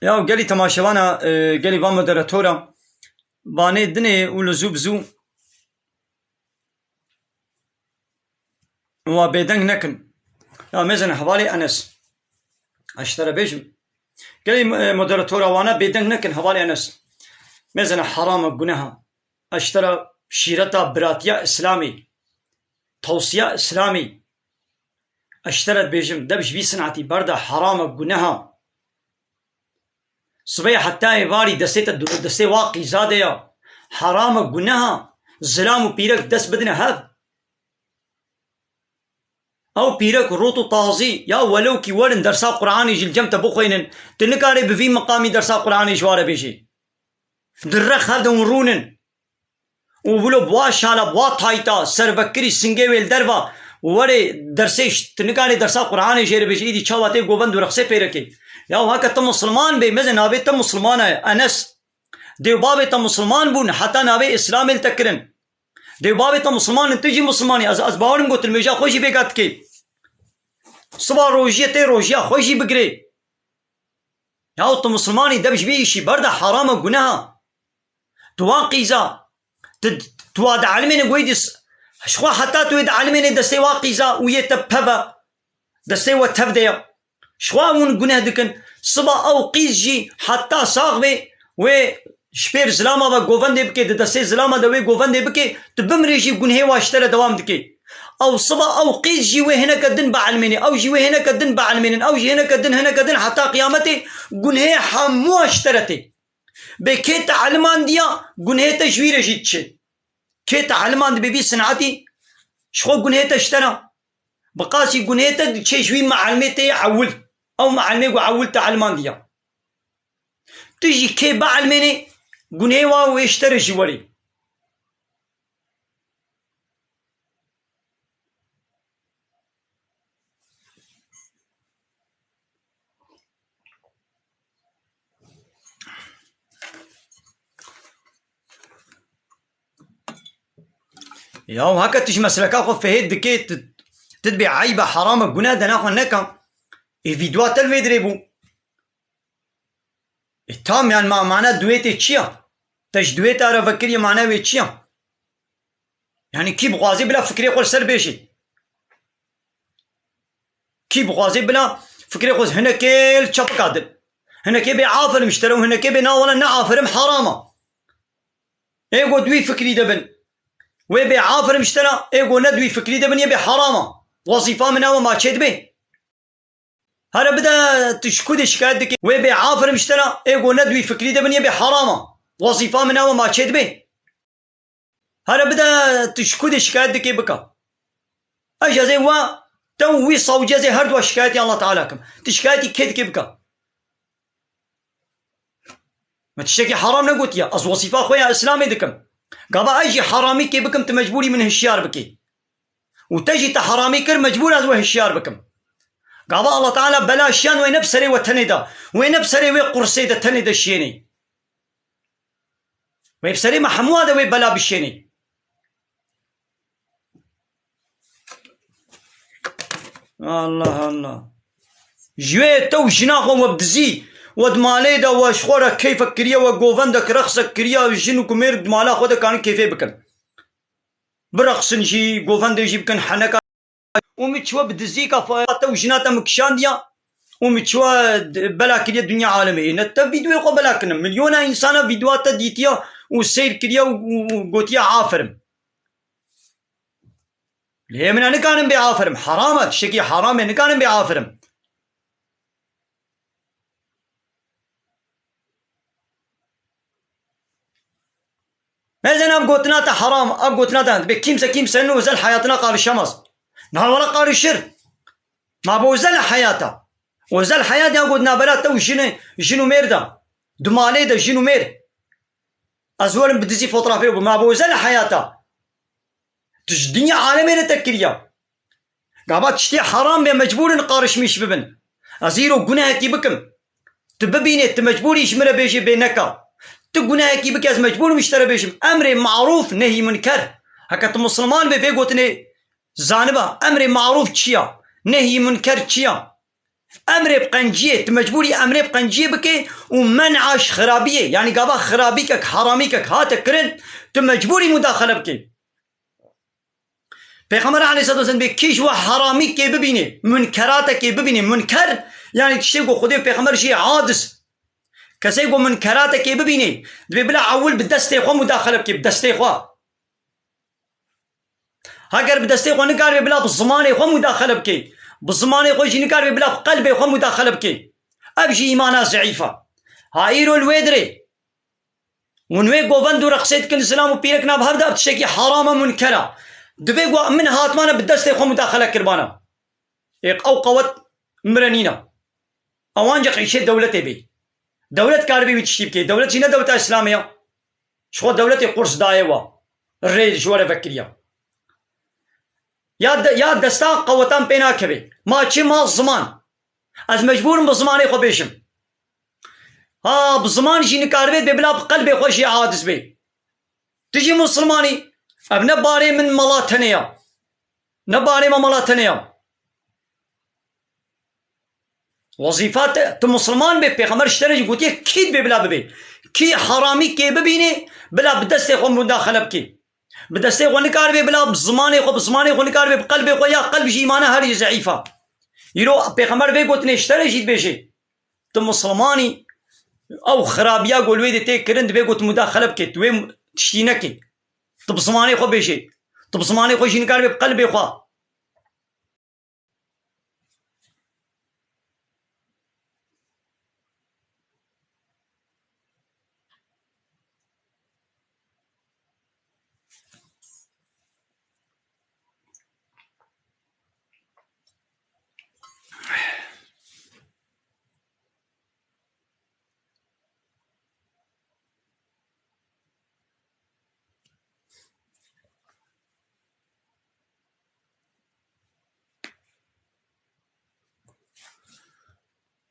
Ya gelî temaşevana, e, gelî van moderatora, vanê dinê û li zû bi zû wa bêdeng nekin. Ya mêzin hevalê Enes. Ez ji te re bêjim. Gelî, e, moderatora wana bêdeng nekin hevalê Enes. Mêzin heram e, guneh e. Ez ji te re şîreta biratiya Îslamê, tewsiya Îslamê. Ez ji te re dibêjim, deb ji vî sinetî berde, heram e, guneh e. Sibê heta êvarî destê te, destê wa qîza de ya. Heram e, guneh e. Zilam û pîrek dest bidine hev. Ew pîrek rot û tazî ya, welew kî werin dersa Qur'anê jî li cem te bixwînin, tu nikarê bi vî miqamî dersa Qur'anê ji wa re bêjî. Di rex hev de hûn rûnin. Û wilo bi wa şala, bi wa tayta, servekirî singê wê li derva, werê dersê ş-, tu nikarê dersa Qur'anê jê re bêjî, îdî çawa tê govend û rexsê pê re kê. Ya heke tu Misliman bê, meze navê te Misliman e, Enes. Dê û bavê te Misliman bûn, heta navê Îslamê li te kirin. Dê û bavê te Misliman in, tu jî Misliman î. Ez, ez bawerim ku tu li mêja xwe jî vêga dikê. Siba rojiyê tê rojiya xwe jî bigirê. Yaw tu Misliman î, deb ji vê îşî berde, heram e, guneh e. Tu wan qîza, tu, tu wa dielimêne, goyî dî s-, Ji xwe heta tu wê di elmênê destê wa qîza û yê te pev e. Destê we tev de ye. Ji xwe hûn guneh dikin. Siba ew qîz jî heta sax bê, wê ji pêr zilama ve govendê bike, di destê zilama de wê govendê bike, tu bimirî jî gunhê wa ji te re dewam dike. Ew siba ew qîz jî wê hineke din bielmênê, ew jî wê hineke din bielmênin, ew jî hineke din, hineke din heta qiyametê gunhê hemû ji te re tê. Bê kê te elimandiya, gunhê te ji wî re jî diçe. Kê te elimandibê vî sinetî, ji xwe gunhê te ji te re. Bi qasî gunhê te diçe ji wî mielmê te yê ewil. Ew mielmê ku ewil te elimandiya. Tu jî kê bielmênê, gunhê wa wê ji te re jî werê. Ya heke tu ji mesleka xwe fihêt dikê, tu, tu dibê eybe, herame, gune de naxwe neka. Ê vîdyoa te li wê dirê bû. E, tam, yani, ma-, mana duetê çi ya? Te ji dueta re vekiriye, mana wê çi ya? Yani, kî bixwazê bila fikrê xwe li ser bêjê. Kî bixwazê bila fikrê xwe hinekê li çepika din. Hinekê bê aferim ji te re û hinekê bê na wele ne aferim, herama. Ê got wî fikrî de bin. Wê bê aferim ji te re, ê got ne di wî fikrî de bin, yê bê herama. Wezîfa min ew e, ma çê dibê. Here bide, tu ji ku dê şikayet dikê? Wê bê aferim ji te re, ê go ne di wî fikrî de bin, yê bê herama. Wezîfa min ew e, ma çê dibê? Here bide, tu ji ku dê şikayet dikê, bika. Ez ez ê we, te û wî sawcî, ez ê her dua şikayetî Allah Teala kim. Tu şikayetî kê dikê, bika. Me tiştekî heram negotiye. Ez wezîfa xwe ya Îslamê dikim. Gava ez jî heramîkê bikim, tu mecbûrî min hişyar bikî. Û te jî te heramî kir, mecbûr ez we hişyar bikim. Gava Allah Teala bela şiyan wê ne bi serê we tenê de, wê ne bi serê wê qursê de tenê de şiyênê. Wê bi serê me hemûa de wê bela bişênê. Allah Allah. Ji wê te û jina xwe we bi dizî, we di malê de we ji xwe re keyfek kiriye, we govendek, reqsek kiriye, jin û ku mêr di mala xwe de karin keyfê bikin. Bireqsin jî, govendê jî bikin heneka. Û min çiwe bi dizîka fa-, te û jina te min kişandiya û min çiwe d-, bela kiriye dinya alemê. Ne te vîdyoyê xwe bela kirine. Milyona însana vîdyoya te dîtiye û seyr kiriye û, û, û gotiye aferim. Lê min e nikarin bê aferim. Heram e, tiştekî heram e, nikarin bê aferim. Mezen ev gotina te heram, ev gotina te, dibê kimse kimsenin özel hayatına karışamaz. Na wala karışır. Ma bu özel hayata. Özel hayat ya got nabera te û jin, jin û mêr de. Di malê de jin û mêr. Ez werim bi dizî fotoğrafê bu. Ma bu özel hayata. Tu ji dinya alemê re te kiriya. Gava tiştê heram bê mecbûr in qarişmîş bibin. Ez îro gunehekî bikim. Tu bibînê, tu mecbûrî ji min re bêjê bê neka. Tu gunehekî bike, ez mecbûr im ji te re bêjim. Emrê marûf, nehî munker. Heke tu misilman bê vê gotinê zaniba, emrê marûf çi ya? Nehî munker çi ya? Emrê bi qenciyê, tu mecbûrî emrê bi qenciyê bikê û men'a ji xirabiyê, yanî gava xirabîkek, heramîkek hate kirin, tu mecbûrî mudaxele bikê. Pêxember aleyhisselatu vesselam bê kî ji we heramîkê bibînê, munkeratekê bibînê, munker, yanî tiştê ku Xwedê û Pêxember jî hadis. Kesê ku munkeratekê bibînê, dibê bila ewil bi destê xwe mudaxele bikê, bi destê xwe. Heger bi destê xwe nikaribê bila bi zimanê xwe mudaxele bikê, bi zimanê xwe jî nikaribê bila bi qelbê xwe mudaxele bikê. Ev jî îmana zeîf e. Ha îro li wê dirê. Hûn wê govend û reqsê dikin, zilam û pîrek nav hev de, ev tiştekî heram e, munker e. Divê ku min hatmane bi destê xwe mudaxele kiribane. Ê ew qewet min re nîne. Ew ancaq îşê dewletê bê. Dewlet karibê wî tiştî bikê. Dewlet jî ne dewleta Îslamê ya. Ji xwe dewletê qurs daye we. Rê ji we re vekiriya. Ya de, ya desta qewetan pê nakeve. Ma çi, ma ziman. Ez mecbûr im bi zimanê xwe bêjim. Ha, bi ziman jî nikaribê bê bila bi qelbê xwe jî hadis bê. Tu jî misilman î. Ev ne barê min mala tenê ya. Ne barê me mala tenê ya. Wezîfa te, tu misilman bê, Pêxember ji te re jî gotiye, kî dibê bila bibê. Kî heramîkê bibînê, bila bi destê xwe mudaxele bikê. Bi destê xwe nikaribe bila bi zimanê xwe, bi zimanê xwe nikaribe bi qelbê xwe, ya qelb ji îmana herî zeîf a. Îro Pêxember vê gotinê ji te re jî dibêje. Tu misilman î, ew xirabiya ku li wê de tê kirin, divê ku tu mudaxele bike, tu wê tiştî neke. Tu bi zimanê xwe bêje. Tu bi zimanê xwe jî nikaribe bi qelbê xwe.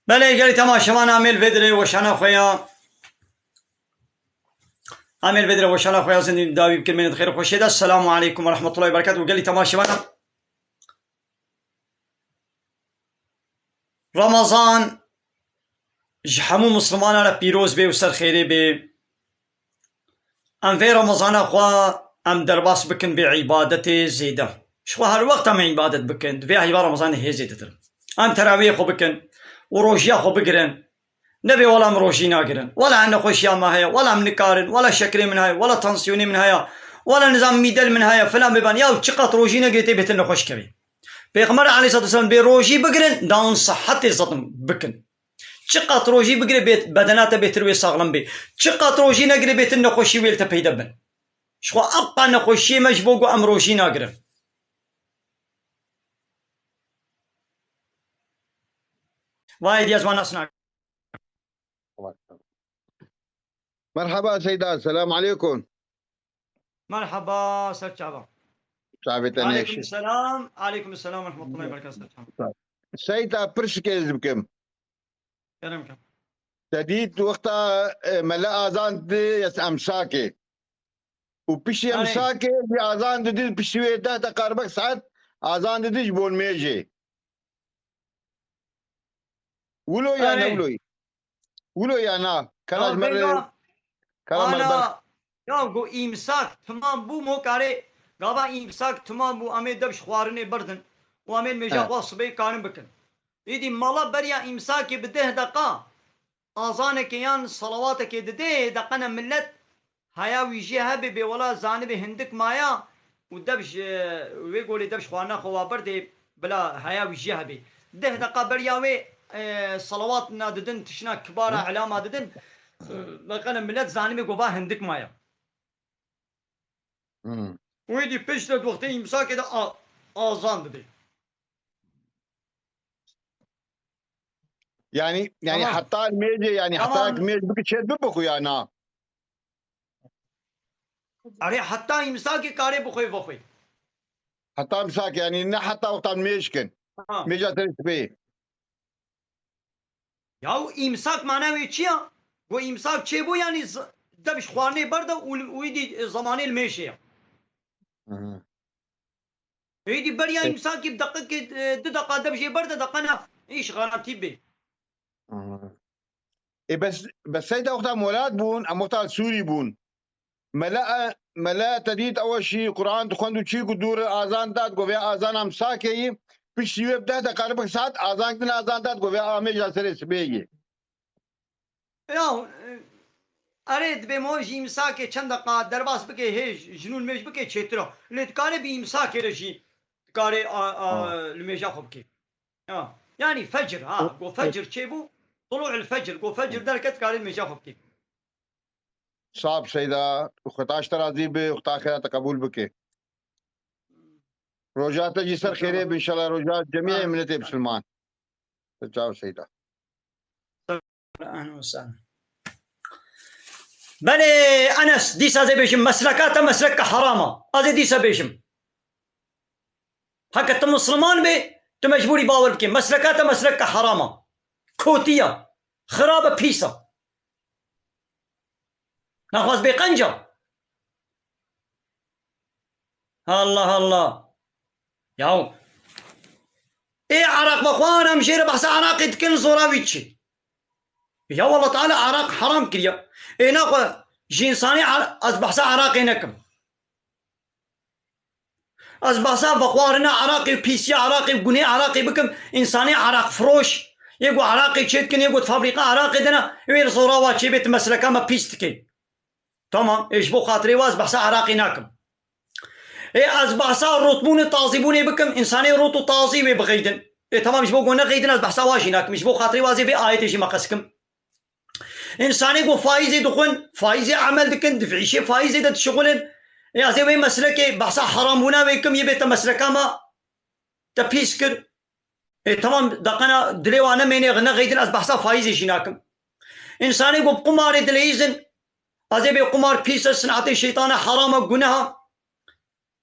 Belê, gelî temaşevan, amêl vê dirê weşana xwe ya. Amêl vê dirê weşana xwe ya zindî dawî bikin, mênê di xêr û xweşê de. Selamu aleykum ve rahmetullahi ve berekatuhu. Gelî temaşevan. Ramazan ji hemû Mislimanan re pîroz bê û ser xêrê bê. Em vê Ramazana xwe em derbas bikin vê îbadetê zêde. Ji xwe her wext em îbadet bikin, di vê heyva Ramazanê hê zêdetir. Em terawiyê xwe bikin û rojiya xwe bigirin. Nebê wela em rojî nagirin. Wela em nexweşiya me heye, wela em nikarin, wela şekerê min heye, wela tansiyonê min heye, wela nizam mîdel min heye, filan biban. Ya çiqat rojî negirê tê bêtir nexweş kevê. Pêxember aleyhissalatu vesselam bê rojî bigirin, dawin sihetê zidin bikin. Çiqat rojî bigirê bê bedena te bêtir wê saxlem bê. Çiqat rojî negirê bêtir nexweşî wê li te peyde bin. Ji xwe eqa nexweşiyê me ji bo ku em rojî nagirin. Vay diye ziman nasna. Merhaba Seyda, selam aleykum. Merhaba, ser çava. Çavê te Aleykum nêşe. Selam. Aleykum Selam ve rahmetullahi ve berekatuhu. Ser çava. Seyda, pirsike ez bikim. Kerem kem. Te dît wexta e, mele azan di, ez emsakê. Û piştî Erê. Emsakê, jî azan didî, piştî wê deh deqa rebek saet azan didî ji bo nimêjê. Wilo ya ne Erê. wilo? Wilo ya na? Kela Ya ji me re, vêga, kela me re ber. Ana, ya go îmsak timam bû, mo karê, gava îmsak timam bû, em ê dev ji xwarinê berdin û em ê mêja He. xwe sibê karin bikin. Êdî mala beriya îmsakê bi deh deqa azanekê yan salawatekê didê, deqene millet haya wî jê hebe bê wela zanibê hindik maya û dev ji wê golê dev ji xwarina xwe wa berdê bila haya wî jê hebe. Deh deqa beriya wê e, salawat na didin, tişna kibara elama didin. Deqene millet zanibê gova hindik maya. Hmm. Wê dî pişt de wextê îmsakê de a- azan didê. Yani yani Tamam. Heta mêjê yani Tamam. Heta mêj biki çêt bibixu ya na? Erê heta îmsakê karê bixwê vexwê. Heta îmsak yani ne heta wextan mêj kin. Ha. Mêja serê sibê. Ya û îmsak mana wê çi ya? Go îmsak çêbû yani z- dev ji xwarinê berde û li- û îdî zemanê li mêşê ya. Hı. Êdî beriya E- îmsakê bi deqikê e, du deqa dev jê berde deqena îş garanti bê. Hı. E bes bes seyda wexta Murat bûn, em wexta Sûrî bûn. Mela mela te dît ew şî Quran dixwend û çî ku dûr azan dat, go vê azan em sakeyî, piştî wê bi deh deqa rebek saet azan din azan dat, go vê amêja serê sibê yê. Ya e, erê dibê mo jî îmsakê çend deqa derbas bike hê jinûn mêj bike çêtir o. Lê dikare bi îmsakê re jî dikare a, a, Ha. li mêja xwe bike. Ya. Yani fecr ha. O- Go fecr çêbû. Tulu'ul fecr. Go fecr derket dikare li mêja xwe bike. Sap seyda, Xweda ji te razî be, Xweda xêra te qebûl bike. Roja te jî ser xêrê be inşallah, roja cemiyê Amin. Miletê Bisilman. Te çav seyda. Ahlen we sahlen. Belê Enes, dîsa zê bêjim, mesleka te mesleka heram a. Ez ê dîsa bêjim. Heke tu Misliman bê, tu mecbûrî bawer bikê. Mesleka te mesleka heram a. Kotiya. Xirab e, pîs e. Naxwaz bê qenc a. Allah Allah. Yaw. Ê Iraq vexwan em jê re behsa Iraqê dikin, zora wî çi? Ya Allah Teala Iraq heram kiriye. Ê naxwe ji însanê Ar- ez behsa Iraqê nekim. Ez behsa vexwarina Iraqê û pîsiya Iraqê û gunê Iraqê bikim, însanê Iraq firoş, yê ku Iraqê çê dikin, yê ku di fabrîqa Iraqê de ne, wê li zora wa çê bê, tu mesleka me pîs dikê. Tamam, ê ji bo xatirê wa ez behsa Iraqê nakim. Ê ez behsa rotbûnê, tazîbûnê bikim, însanê rot û tazî wê bixeydin. Ê tamam, ji bo ku nexeydin ez behsa wa jî nakim. Ji bo xatirê wa ez ê vê ayetê jî meqes kim. Însanê ku faîzê dixwin, faîzê emel dikin, di vîşê faîzê de dişixulin. Ê ez ê wê meslekê behsa heramûna wê kim, yê bê te mesleka me te pîs kir. Ê, tamam, deqena dilê wan nemêne, nexeydin ez behsa faîzê jî nakim. Însanê ku bi qumarê dileyîzin, ez ê bê qumar pîs e, sinetê şeytan e, heram e, guneh e.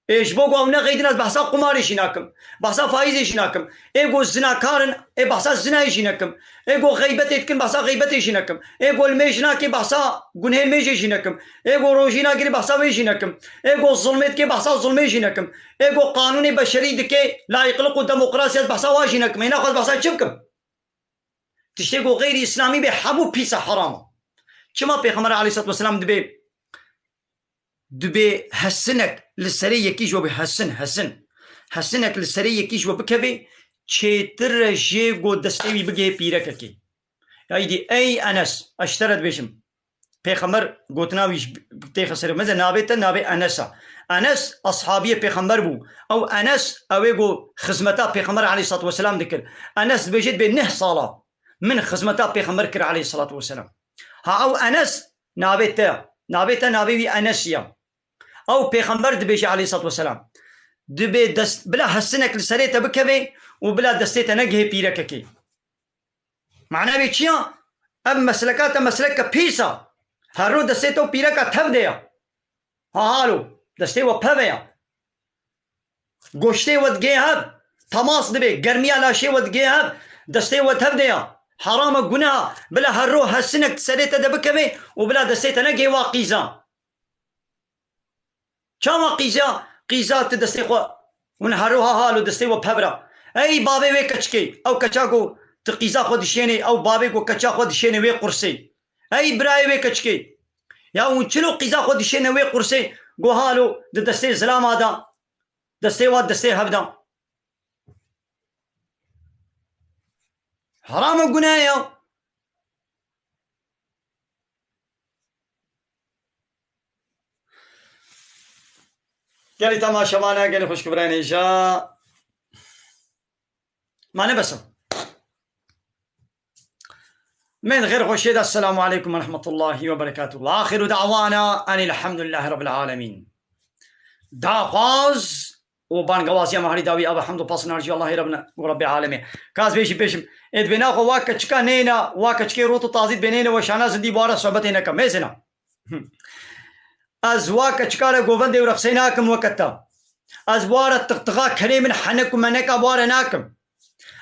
Ê, ji bo ku ew nexeydin ez behsa qumarê jî nakim. Behsa faîzê jî nakim. Ê ku zinakar in, ê behsa zinayê jî nekim. Ê ku xeybetê dikin, behsa xeybetê jî nekim. Ê ku limêj nake, behsa gunhê limêjê jî nekim. Ê ku rojî nagirê, behsa wê jî nekim. Ê ku zilmê dike, behsa zilmê jî nekim. Ê ku qanûnê beşerî dike, layîqliq û demokrasî, ez behsa wa jî nekim. Ê naxwe ez behsa çi bikim? Tiştê ku xeyrî îslamî bê, hemû pîs e, heram e. Çima Pêxember aleyhisselatu vesselam dibê, dibê hesinek li serê yekî ji we bê, hesin, hesin. Hesinek li serê yekî ji we bikevê, çêtir e jê ku destê wî bigihê pîrekekê. Ya îdî, ey Enes, ez ji te re dibêjim. Pêxember gotina wî ji têxe serê. Meze navê te navê Enes e. Enes ashabiyê Pêxember bû. Ew Enes, ew ê ku xizmeta Pêxember aleyhisselatu vesselam dikir. Enes dibêje dibê neh sala min xizmeta Pêxember kir aleyhisselatu vesselam. Ha ew Enes navê te ye. Navê te navê wî Enes ye. Ew Pêxember dibêje aleyhisselatu vesselam. Dibê dest, bila hesinek li serê te bikeve û bila destê te negihê pîrekekê. Mana wê çi ya? Ev mesleka te mesleke pîs e. Her roj destê te û pîreka tev de ya. Ha halo, destê we peve ya. Goştê we digê hev, temas dibe, germiya laşê we digê hev, destê we tev de ya. Heram e, guneh e. Bila her roj hesinek serê te de bikeve û bila destê te negê wa qîza. Çawa qîza, qîza tu destê xwe, hûn her roha hal û destê we pevra. Ey bavê wê keçikê, ew keça ku tu qîza xwe dişênê, ew bavê ku keça xwe dişênê wê qursê. Ey birayê wê keçikê. Ya hûn çilo qîza xwe dişêne wê qursê, ku halo di destê zilama da, destê wa destê hev da. Heram e, guneh ya. Gelî temaşevana, gelî xwişk birayên hêja. Mane bes e. Min xêr xweşê de, Esselamu aleykum ve rahmetullahi ve berekatuhu. Ve axiru da'wana enil hamdulillahi rabbil alemin. Daxwaz û bangewaziya me herî dawî, ava hemd û pasn harcî Allahê Rabbine û Rabbê Alemê. Ka ez bêjî bêjim, ê dibê naxwe wa keçika neyna, wa keçikê rot û tazî dibê neyne we şana zindî, bi wara sohbetê nekem. Mêzina. Ez wa keçika re govendê û re qisey nakim weke te. Ez ware tiqtiqa kerê min henek û meneka ware nakim.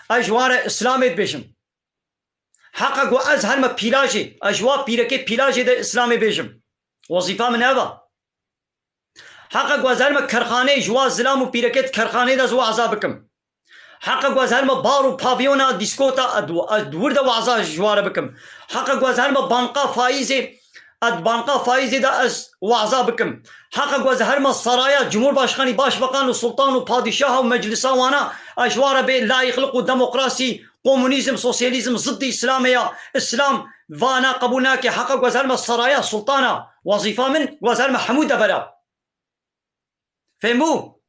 Ez ji ware Îslamê dibêjim. Heqa ku ez herme pîlajê, ez ji wa pîrekê pîlajê de Îslamê bêjim. Wezîfa min ev e. Heqa ku ez herme kerxaneyê ji wa zilam û pîrekê di kerxaneyê de ez waza bikim. Heqa ku ez herme bar û pavyona dîskota, ez di wir de waza ji wa re bikim. Heqa ku ez herme banqa faîzê, ez di banqa faîzê de ez waza bikim. Heqa ku ez herme saraya Cumhurbaşkanî, Başbakan û Sultan û Padîşaha û meclisa wana, ez ji wa re bê layîqliq û demokrasî, komunîzm, sosyalîzm ziddî Îslamê ya. Îslam vana qebûl nake. Heqa ku ez herme saraya sultana, wezîfa min ku ez herme hemû devera. Fêm bû?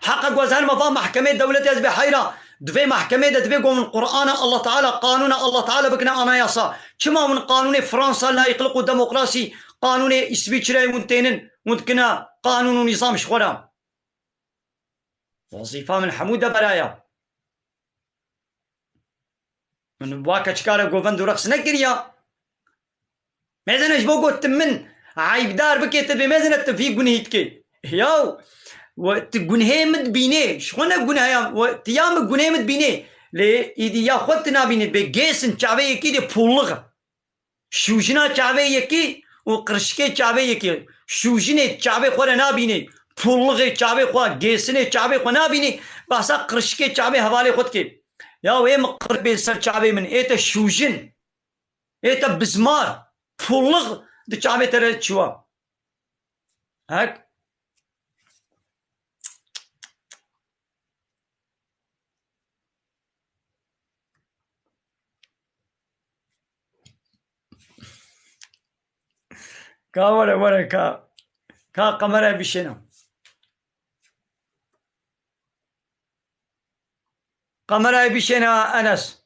Heqa ku ez herme va mehkemê dewletê ez bê heyra. Di vê mehkemê de divê ku hûn Qur'ana Allah Teala, qanûna Allah Teala bikine anayasa. Çima hûn qanûnê Fransa, layîqliq û demokrasî, qanûnê Îsvîçreyê hûn tênin, hûn dikine qanûn û nîzam ji xwe re? Wezîfa min hemû devera ya. Min wa keçika re govend û reqs nekiriya. Mêzene ji bo got tu min eybdar bikê, tu bê mêzene tu vî gunehî dikê. Yaw, we tu gunehê min dibînê, ji xwe ne guneha, we tu ya min gunehê min dibînê. Lê îdî ya xwe tu nabînê, bê gêsin çavê yekî dê pûllixe. Şûjina çavê yekî û qirşikê çavê yekî. Şûjinê çavê xwe re nabînê, pûllixê çavê xwe, gêsinê çavê xwe nabînê, behsa qirşikê çavê hevalê xwe dikê. Ya wê min qir bê ser çavê min, ê te şûjin, ê te bizmar, pûllix di çavê te re çiwa. Hek. Ka were, were, ka, ka kamerayê bişêne. Kamerayê bişêne, Enes.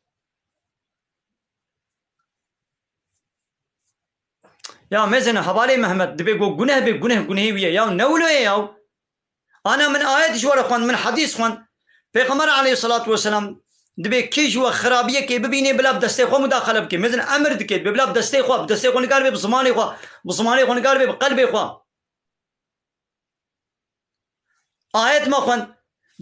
Ya mezin, hevalê Mehmet, dibê go guneh bê, guneh gunehê wî ye. Ya ne wilo ye ya. Ana min ayet ji we re xwend, min hedîs xwend. Pêxember aleyhissalatu vesselam dibê kê ji we xirabiyekê bibînê, bila bi destê xwe mudaxele bike. Mezin emir dike, dibê bila bi destê xwe, bi destê xwe nikaribe bi zimanê xwe, bi zimanê xwe nikaribe bi qelbê xwe. Ayet me xwend.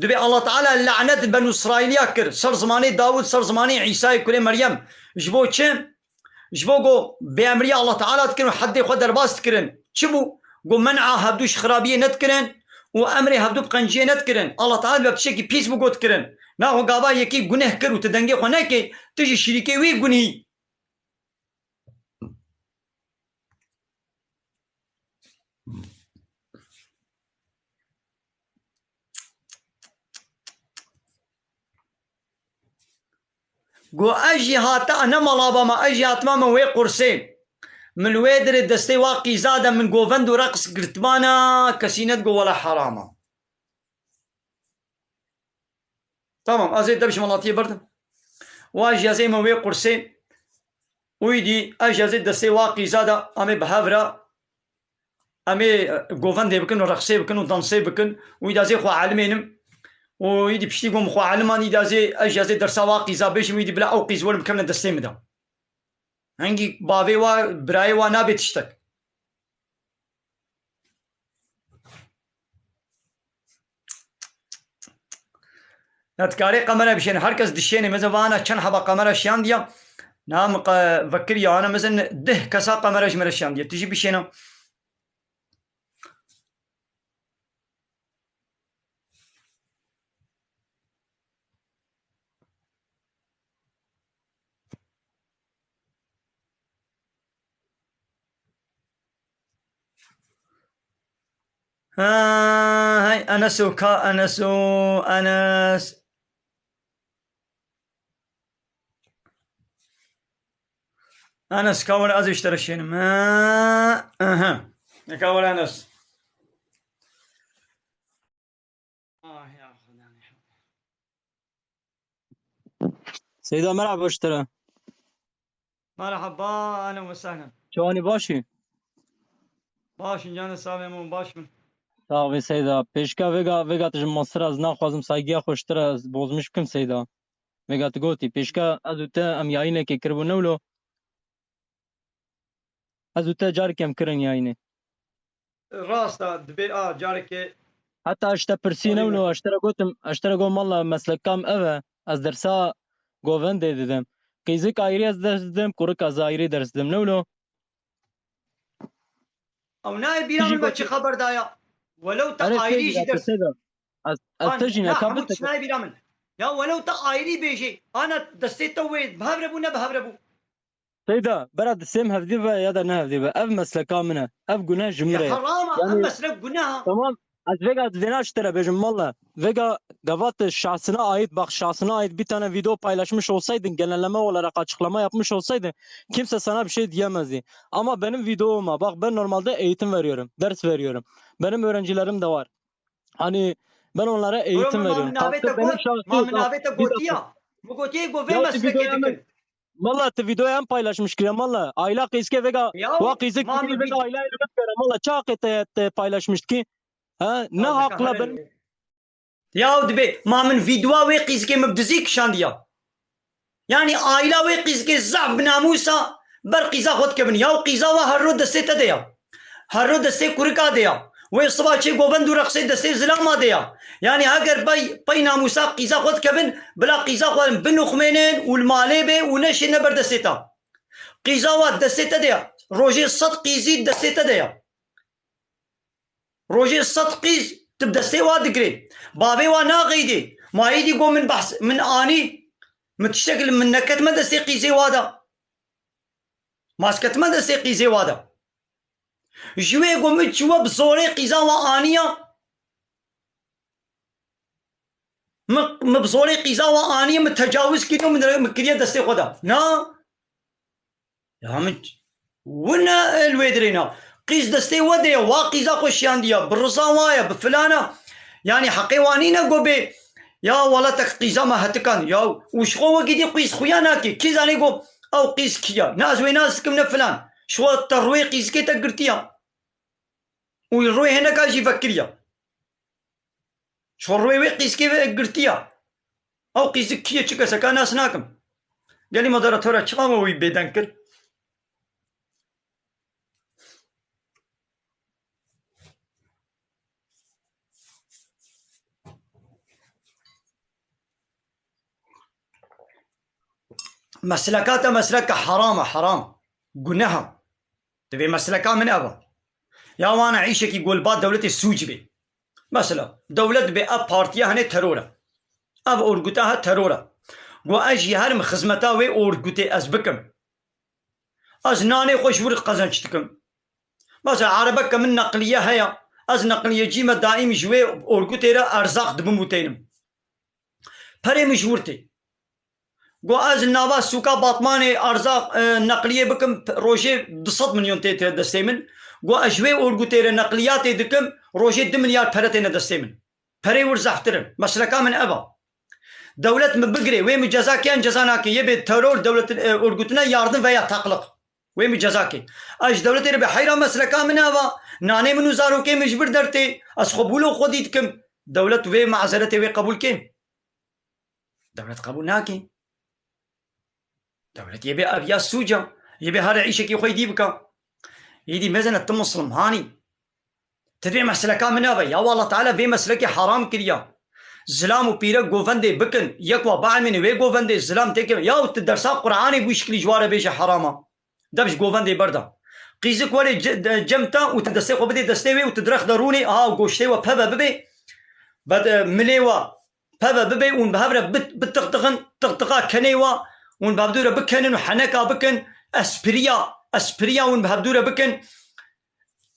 Dibê Allah Teala lanet Benu Îsraîliya kir. Ser zimanê Dawud, ser zimanê Îsayê kurê Meryem. Ji bo çi? Ji bo ku bêemriya Allah Teala dikirin û heddê xwe derbas dikirin. Çi bû? Ku men'a hevdû ji xirabiyê nedikirin û emrê hevdû bi qenciyê nedikirin. Allah Teala dibe bi tiştekî pîs bû got kirin. Naxwe gava yekî guneh kir û tu dengê xwe nekê, tu jî şirîkê wî gunî. Go ez jî hata ne mala ba me, ez jî hatime me wê qursê. Min li wê dirê destê wa qîza de min govend û reqs girtmana, kesî nedigo wela herama. Tamam, ez ê dev ji welatiyê berdim. Wa jî ez ê me wê qursê. Û îdî ez jî ez ê destê wa qîza de em ê bi hev re, em ê, e, govendê bikin û reqsê bikin û dansê bikin. Û îdî ez ê xwe elimênim. Û îdî piştî gom xwe eliman îdî ez ê, ez jî ez ê dersa wa qîza bêjim. Û îdî bila ew qîz werin bikevine destê min de. Hengî bavê wa, birayê wa nabe tiştek. Ya dikarê kamera bişêne. Her kes dişêne. Mezin vana çend heba kamera şiyandiya. Na min qe-, vekiriya ana mezin deh kesa kamera ji me re şiyandiye. Tu jî bişêne. Ha, hey, Enes û ka, Enes û Enes. Enes, ka were ez ê ji te re şênim. Ha, aha. Ka were Enes. Ah, ya Xwedê. Seyda, merhaba ji te re. Merhaba, ahlen ve sahlen. Çawanî, baş î? Baş in, canê sağ be, baş bin. Sağ ol Seyda. Pêşka vêga, vêga tu ji min re, ez naxwazim saygıya xwe ji te re bozmiş bikim Seyda. Vêga tu gotî. Pêşka ez û te em yayînekê kiribû ne wilo. Ez û te carek em kirin yayînê. Rast e, dibê a carekê. Heta ez ji te pirsî ne wilo, ez ji te re gotim, ez ji te re got, mala mesleka min ev e, ez dersa govendê didim. Qîzik ayrî ez ders didim, kurik ez ayrî ders didim. Ne wilo? Ew nayê bîra min be çi xeber daya. Welew te ayrî jî ders. Ez, ez te jî ne, hemû tişt nayê bîra min. Ya welew te ayrî bêjê, ana destê te wê bi hev re bû, ne bi hev re bû. Seyda, bera di sêm hevdî be ya da ne hevdî be. Ev mesleka min e. Ev guneh ji min re ye. Ya heram e, ev meslek guneh e. Tamam, ez vêga vêna ji te re bêjim, mala. Vêga gava tu şahsına ait, bak, şahsına ait bir tane video paylaşmış olsaydın, genelleme olarak açıklama yapmış olsaydın, kimse sana bir şey diyemezdi. Ama benim videoma bak, ben normalde eğitim veriyorum, ders veriyorum. Benim öğrencilerim de var. Hani ben onlara eğitim veriyorum. Kalkıp benim şahsi... Ma min navê te gotiya. Min gotiye ku vê meslekê dikin. Mala, tu videoya em paylaşmiş kiriye, mala. Ayla qîzke vêga, wa qîzik kiriye vêga ayla elimit kere, mala. Çawa qê te, te paylaşmiş ki? Ha? Ne haqla ben. Ya dibê, ma min vîdyoa wê qîzikê min bi dizî kişandiya. Yanî aîla wê qîzikê zehf bi namûsa ber qîza xwe dikevin. Ya û qîza wa her ro destê te de ya. Her ro destê kurika de ya. Wê siba çê govend û reqsê destê zilama de ya. Yanî heger pey, pey namûsa qîza xwe dikevin, bila qîza xwe binoxmênin û li malê bê û neşêne ber destê te. Qîza wa destê te de ya. Rojê sed qîzî destê te de ya. Rojê sed qîz tu bi destê wa digirê. Bavê wa naxeydê. Ma êdî got min behs, min anî. Min tiştek li min neketime destê qîzê wa de. Ma ez ketime destê qîzê wa de. Ji wê got min çi we bi zorê qîza wa aniya. Min, min bi zorê qîza wa aniye, min tecawuz kiriye, min, min kiriye destê xwe de. Na. Ya min ç-, wina li wê dirê na. Qîz destê we de ye, wa qîza xwe şiyandiya, bi riza wa ye, bi filan e. Yanî heqê wa nîne go bê, ya wela te qîza me hetikan, ya û ji xwe wekî dî qîz xuya nake. Kî zanî go ew qîz kî ye? Ne ez wê nas dikim ne filan. Ji xwe te rûyê qîzikê te girtiya. Û rûyê hineka jî vekiriya. Ji xwe rûyê wê qîzikê ve girtiya. Ew qîzik kî ye, çi keseka nas nakim. Gelî moderatora çima me wî bêdeng kir? Mesleka te mesleke heram e, heram. Guneh e. Divê mesleka min ev e. Ya wana îşekî go li ba dewletê sûc bê. Mesela, dewlet bê ev partiya hene teror e. Ev orgute he teror e. Go ez jî herim xizmeta wê orgutê ez bikim. Ez nanê xwe ji wir qezenç dikim. Mesela, erebeke min neqliye heye. Ez neqliyecî me daîm ji wê orgutê re erzaq dibim û tênim. Perê min ji wir tê. Go ez li nava sûka Batmanê erzaq, e, neqliyê bikim, p-, rojê du sed milyon tê, tê destê min. Go ez ji wê orgutê re neqliyatê dikim, rojê du milyar pere têne destê min. Perê wir zehftir in. Mesleka min ev a. Dewlet min bigirê, wê min ceza ke yan ceza nake. Yê bê teror dewletin, e, orgutine yardım veya takliq. Wê min ceza ke. Ez ji dewletê re bê heyra mesleka min ev a. Nanê min û zarokê min ji vir dertê. Ez xwe bûlo xwedî dikim. Dewlet vê mazeretê wê qebûl ke? Dewlet qebûl nake. Dewlet yê bê ev ya sûc a. Yê bê here îşekî xwe dî bika. Êdî mezene tu muslimhanî. Ti vê mesleka min nave. Ya Allah Teala vê meslekê haram kiriya. Zilam û pîrek govendê bikin. Yek wa biemîne wê govendê zilam têke. Ya tu dersa Qur'anê bû şikilî ji ware bêje herama. Dev ji govendê berda. Qîzik were ce-, de-, cem te û tu destê xwe bidê destê wê û tu direxde rûnê, aha goştê we peve bibê. Bed, e, milê we peve bibê û bi hev re bit-, bitiqtiqin, tiqtiqa kenê we û bi hevdû re bikenin û heneka bikin. Espriya, espriya û bi hevdû re bikin.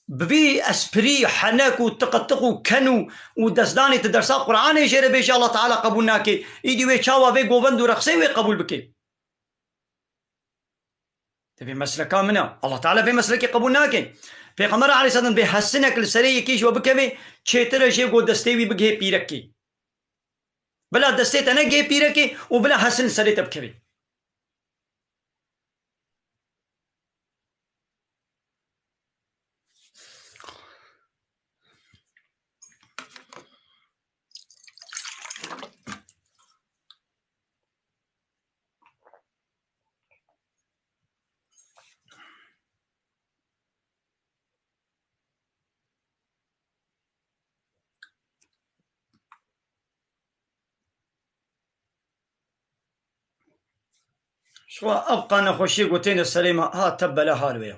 Bi vî espirî, henek û tiqitiq û ken û, û destdanê tu dersa Qur'anê jê re bêje, Allah Teala qebûl nake. Îdî wê çawa vê govend û reqsê wê qebûl bike? Te vê mesleka min e. Allah Teala vê meslekê qebûl nake. Pêxember aleyhisselam bê hesinek li serê yekê ji we bikeve, çêtir e jê go destê wî bigihê pîrekê. Bila destê te negihê pîrekê û bila hesin li serê te bikeve. Şiwa ev qanexweşiyê gotêne serê me, ha tebbe le hal wê ya.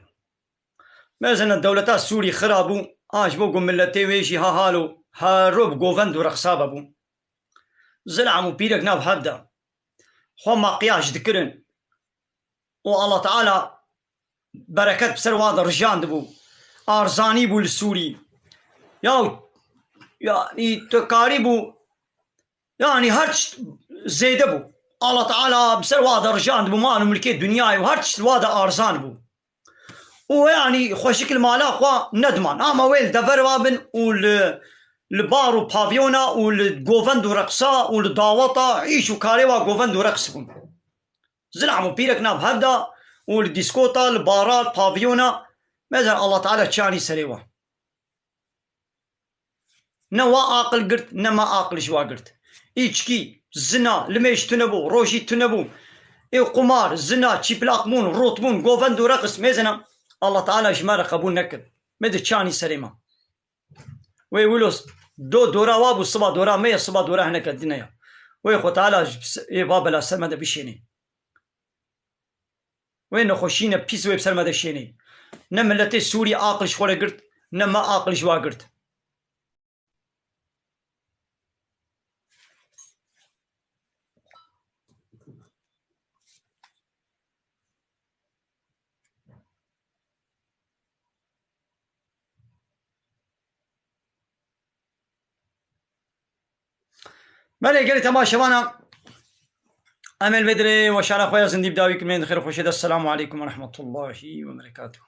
Mezene dewleta Sûrî xira bû, ha ji bo ku miletê wê jî ha hal û hero bi govend û reqsa ve bû. Zilam û pîrek nav hev de xwe makyaj dikirin. û Allah Teala bereket bi ser wa de rijandibû. Arzanî bû li Sûrî. Ya, yanî tu karî bû, yanî her tişt zêde bû. Allah Teala bi ser wa de rijandibû mal û milkê dinyayê û her tişt wa de arzan bû. Û yanî xweşik li mala xwe nediman. Ama wê li dever wa bin û li, li bar û pavyona û li govend û reqsa û li daweta îş û karê wa govend û reqs bûn. Zilam û pîrek nav hev de û li dîskota, li bara, li pavyona, mezen Allah Teala çi anî serê wan. Ne wa aqil girt, ne me aqil ji wa girt. Îçkî, zina, limêj tune bû, rojî tune bû. Ê qumar, zina, çîplaqbûn, rotbûn, govend û reqs, mêzena Allah Teala ji me re qebûl nekir. Me de çi anî serê me. Wê wilo s-, do dora wa bû, siba dora me ye, siba dora hineke din e ya. Wê Xwe Teala ji s-, ê va bela ser me de bişênê. Wê nexweşîne pîs wê bi ser me de şênê. Ne miletê Sûrî aqil ji xwe re girt, ne me aqil ji wa girt. Belê gelî temaşevana, em ê li vê dirê weşana xwe ya zindî bi dawî kimên di xêr û xweşê de. Selamu aleykum ve rahmetullahi ve berekatuhu.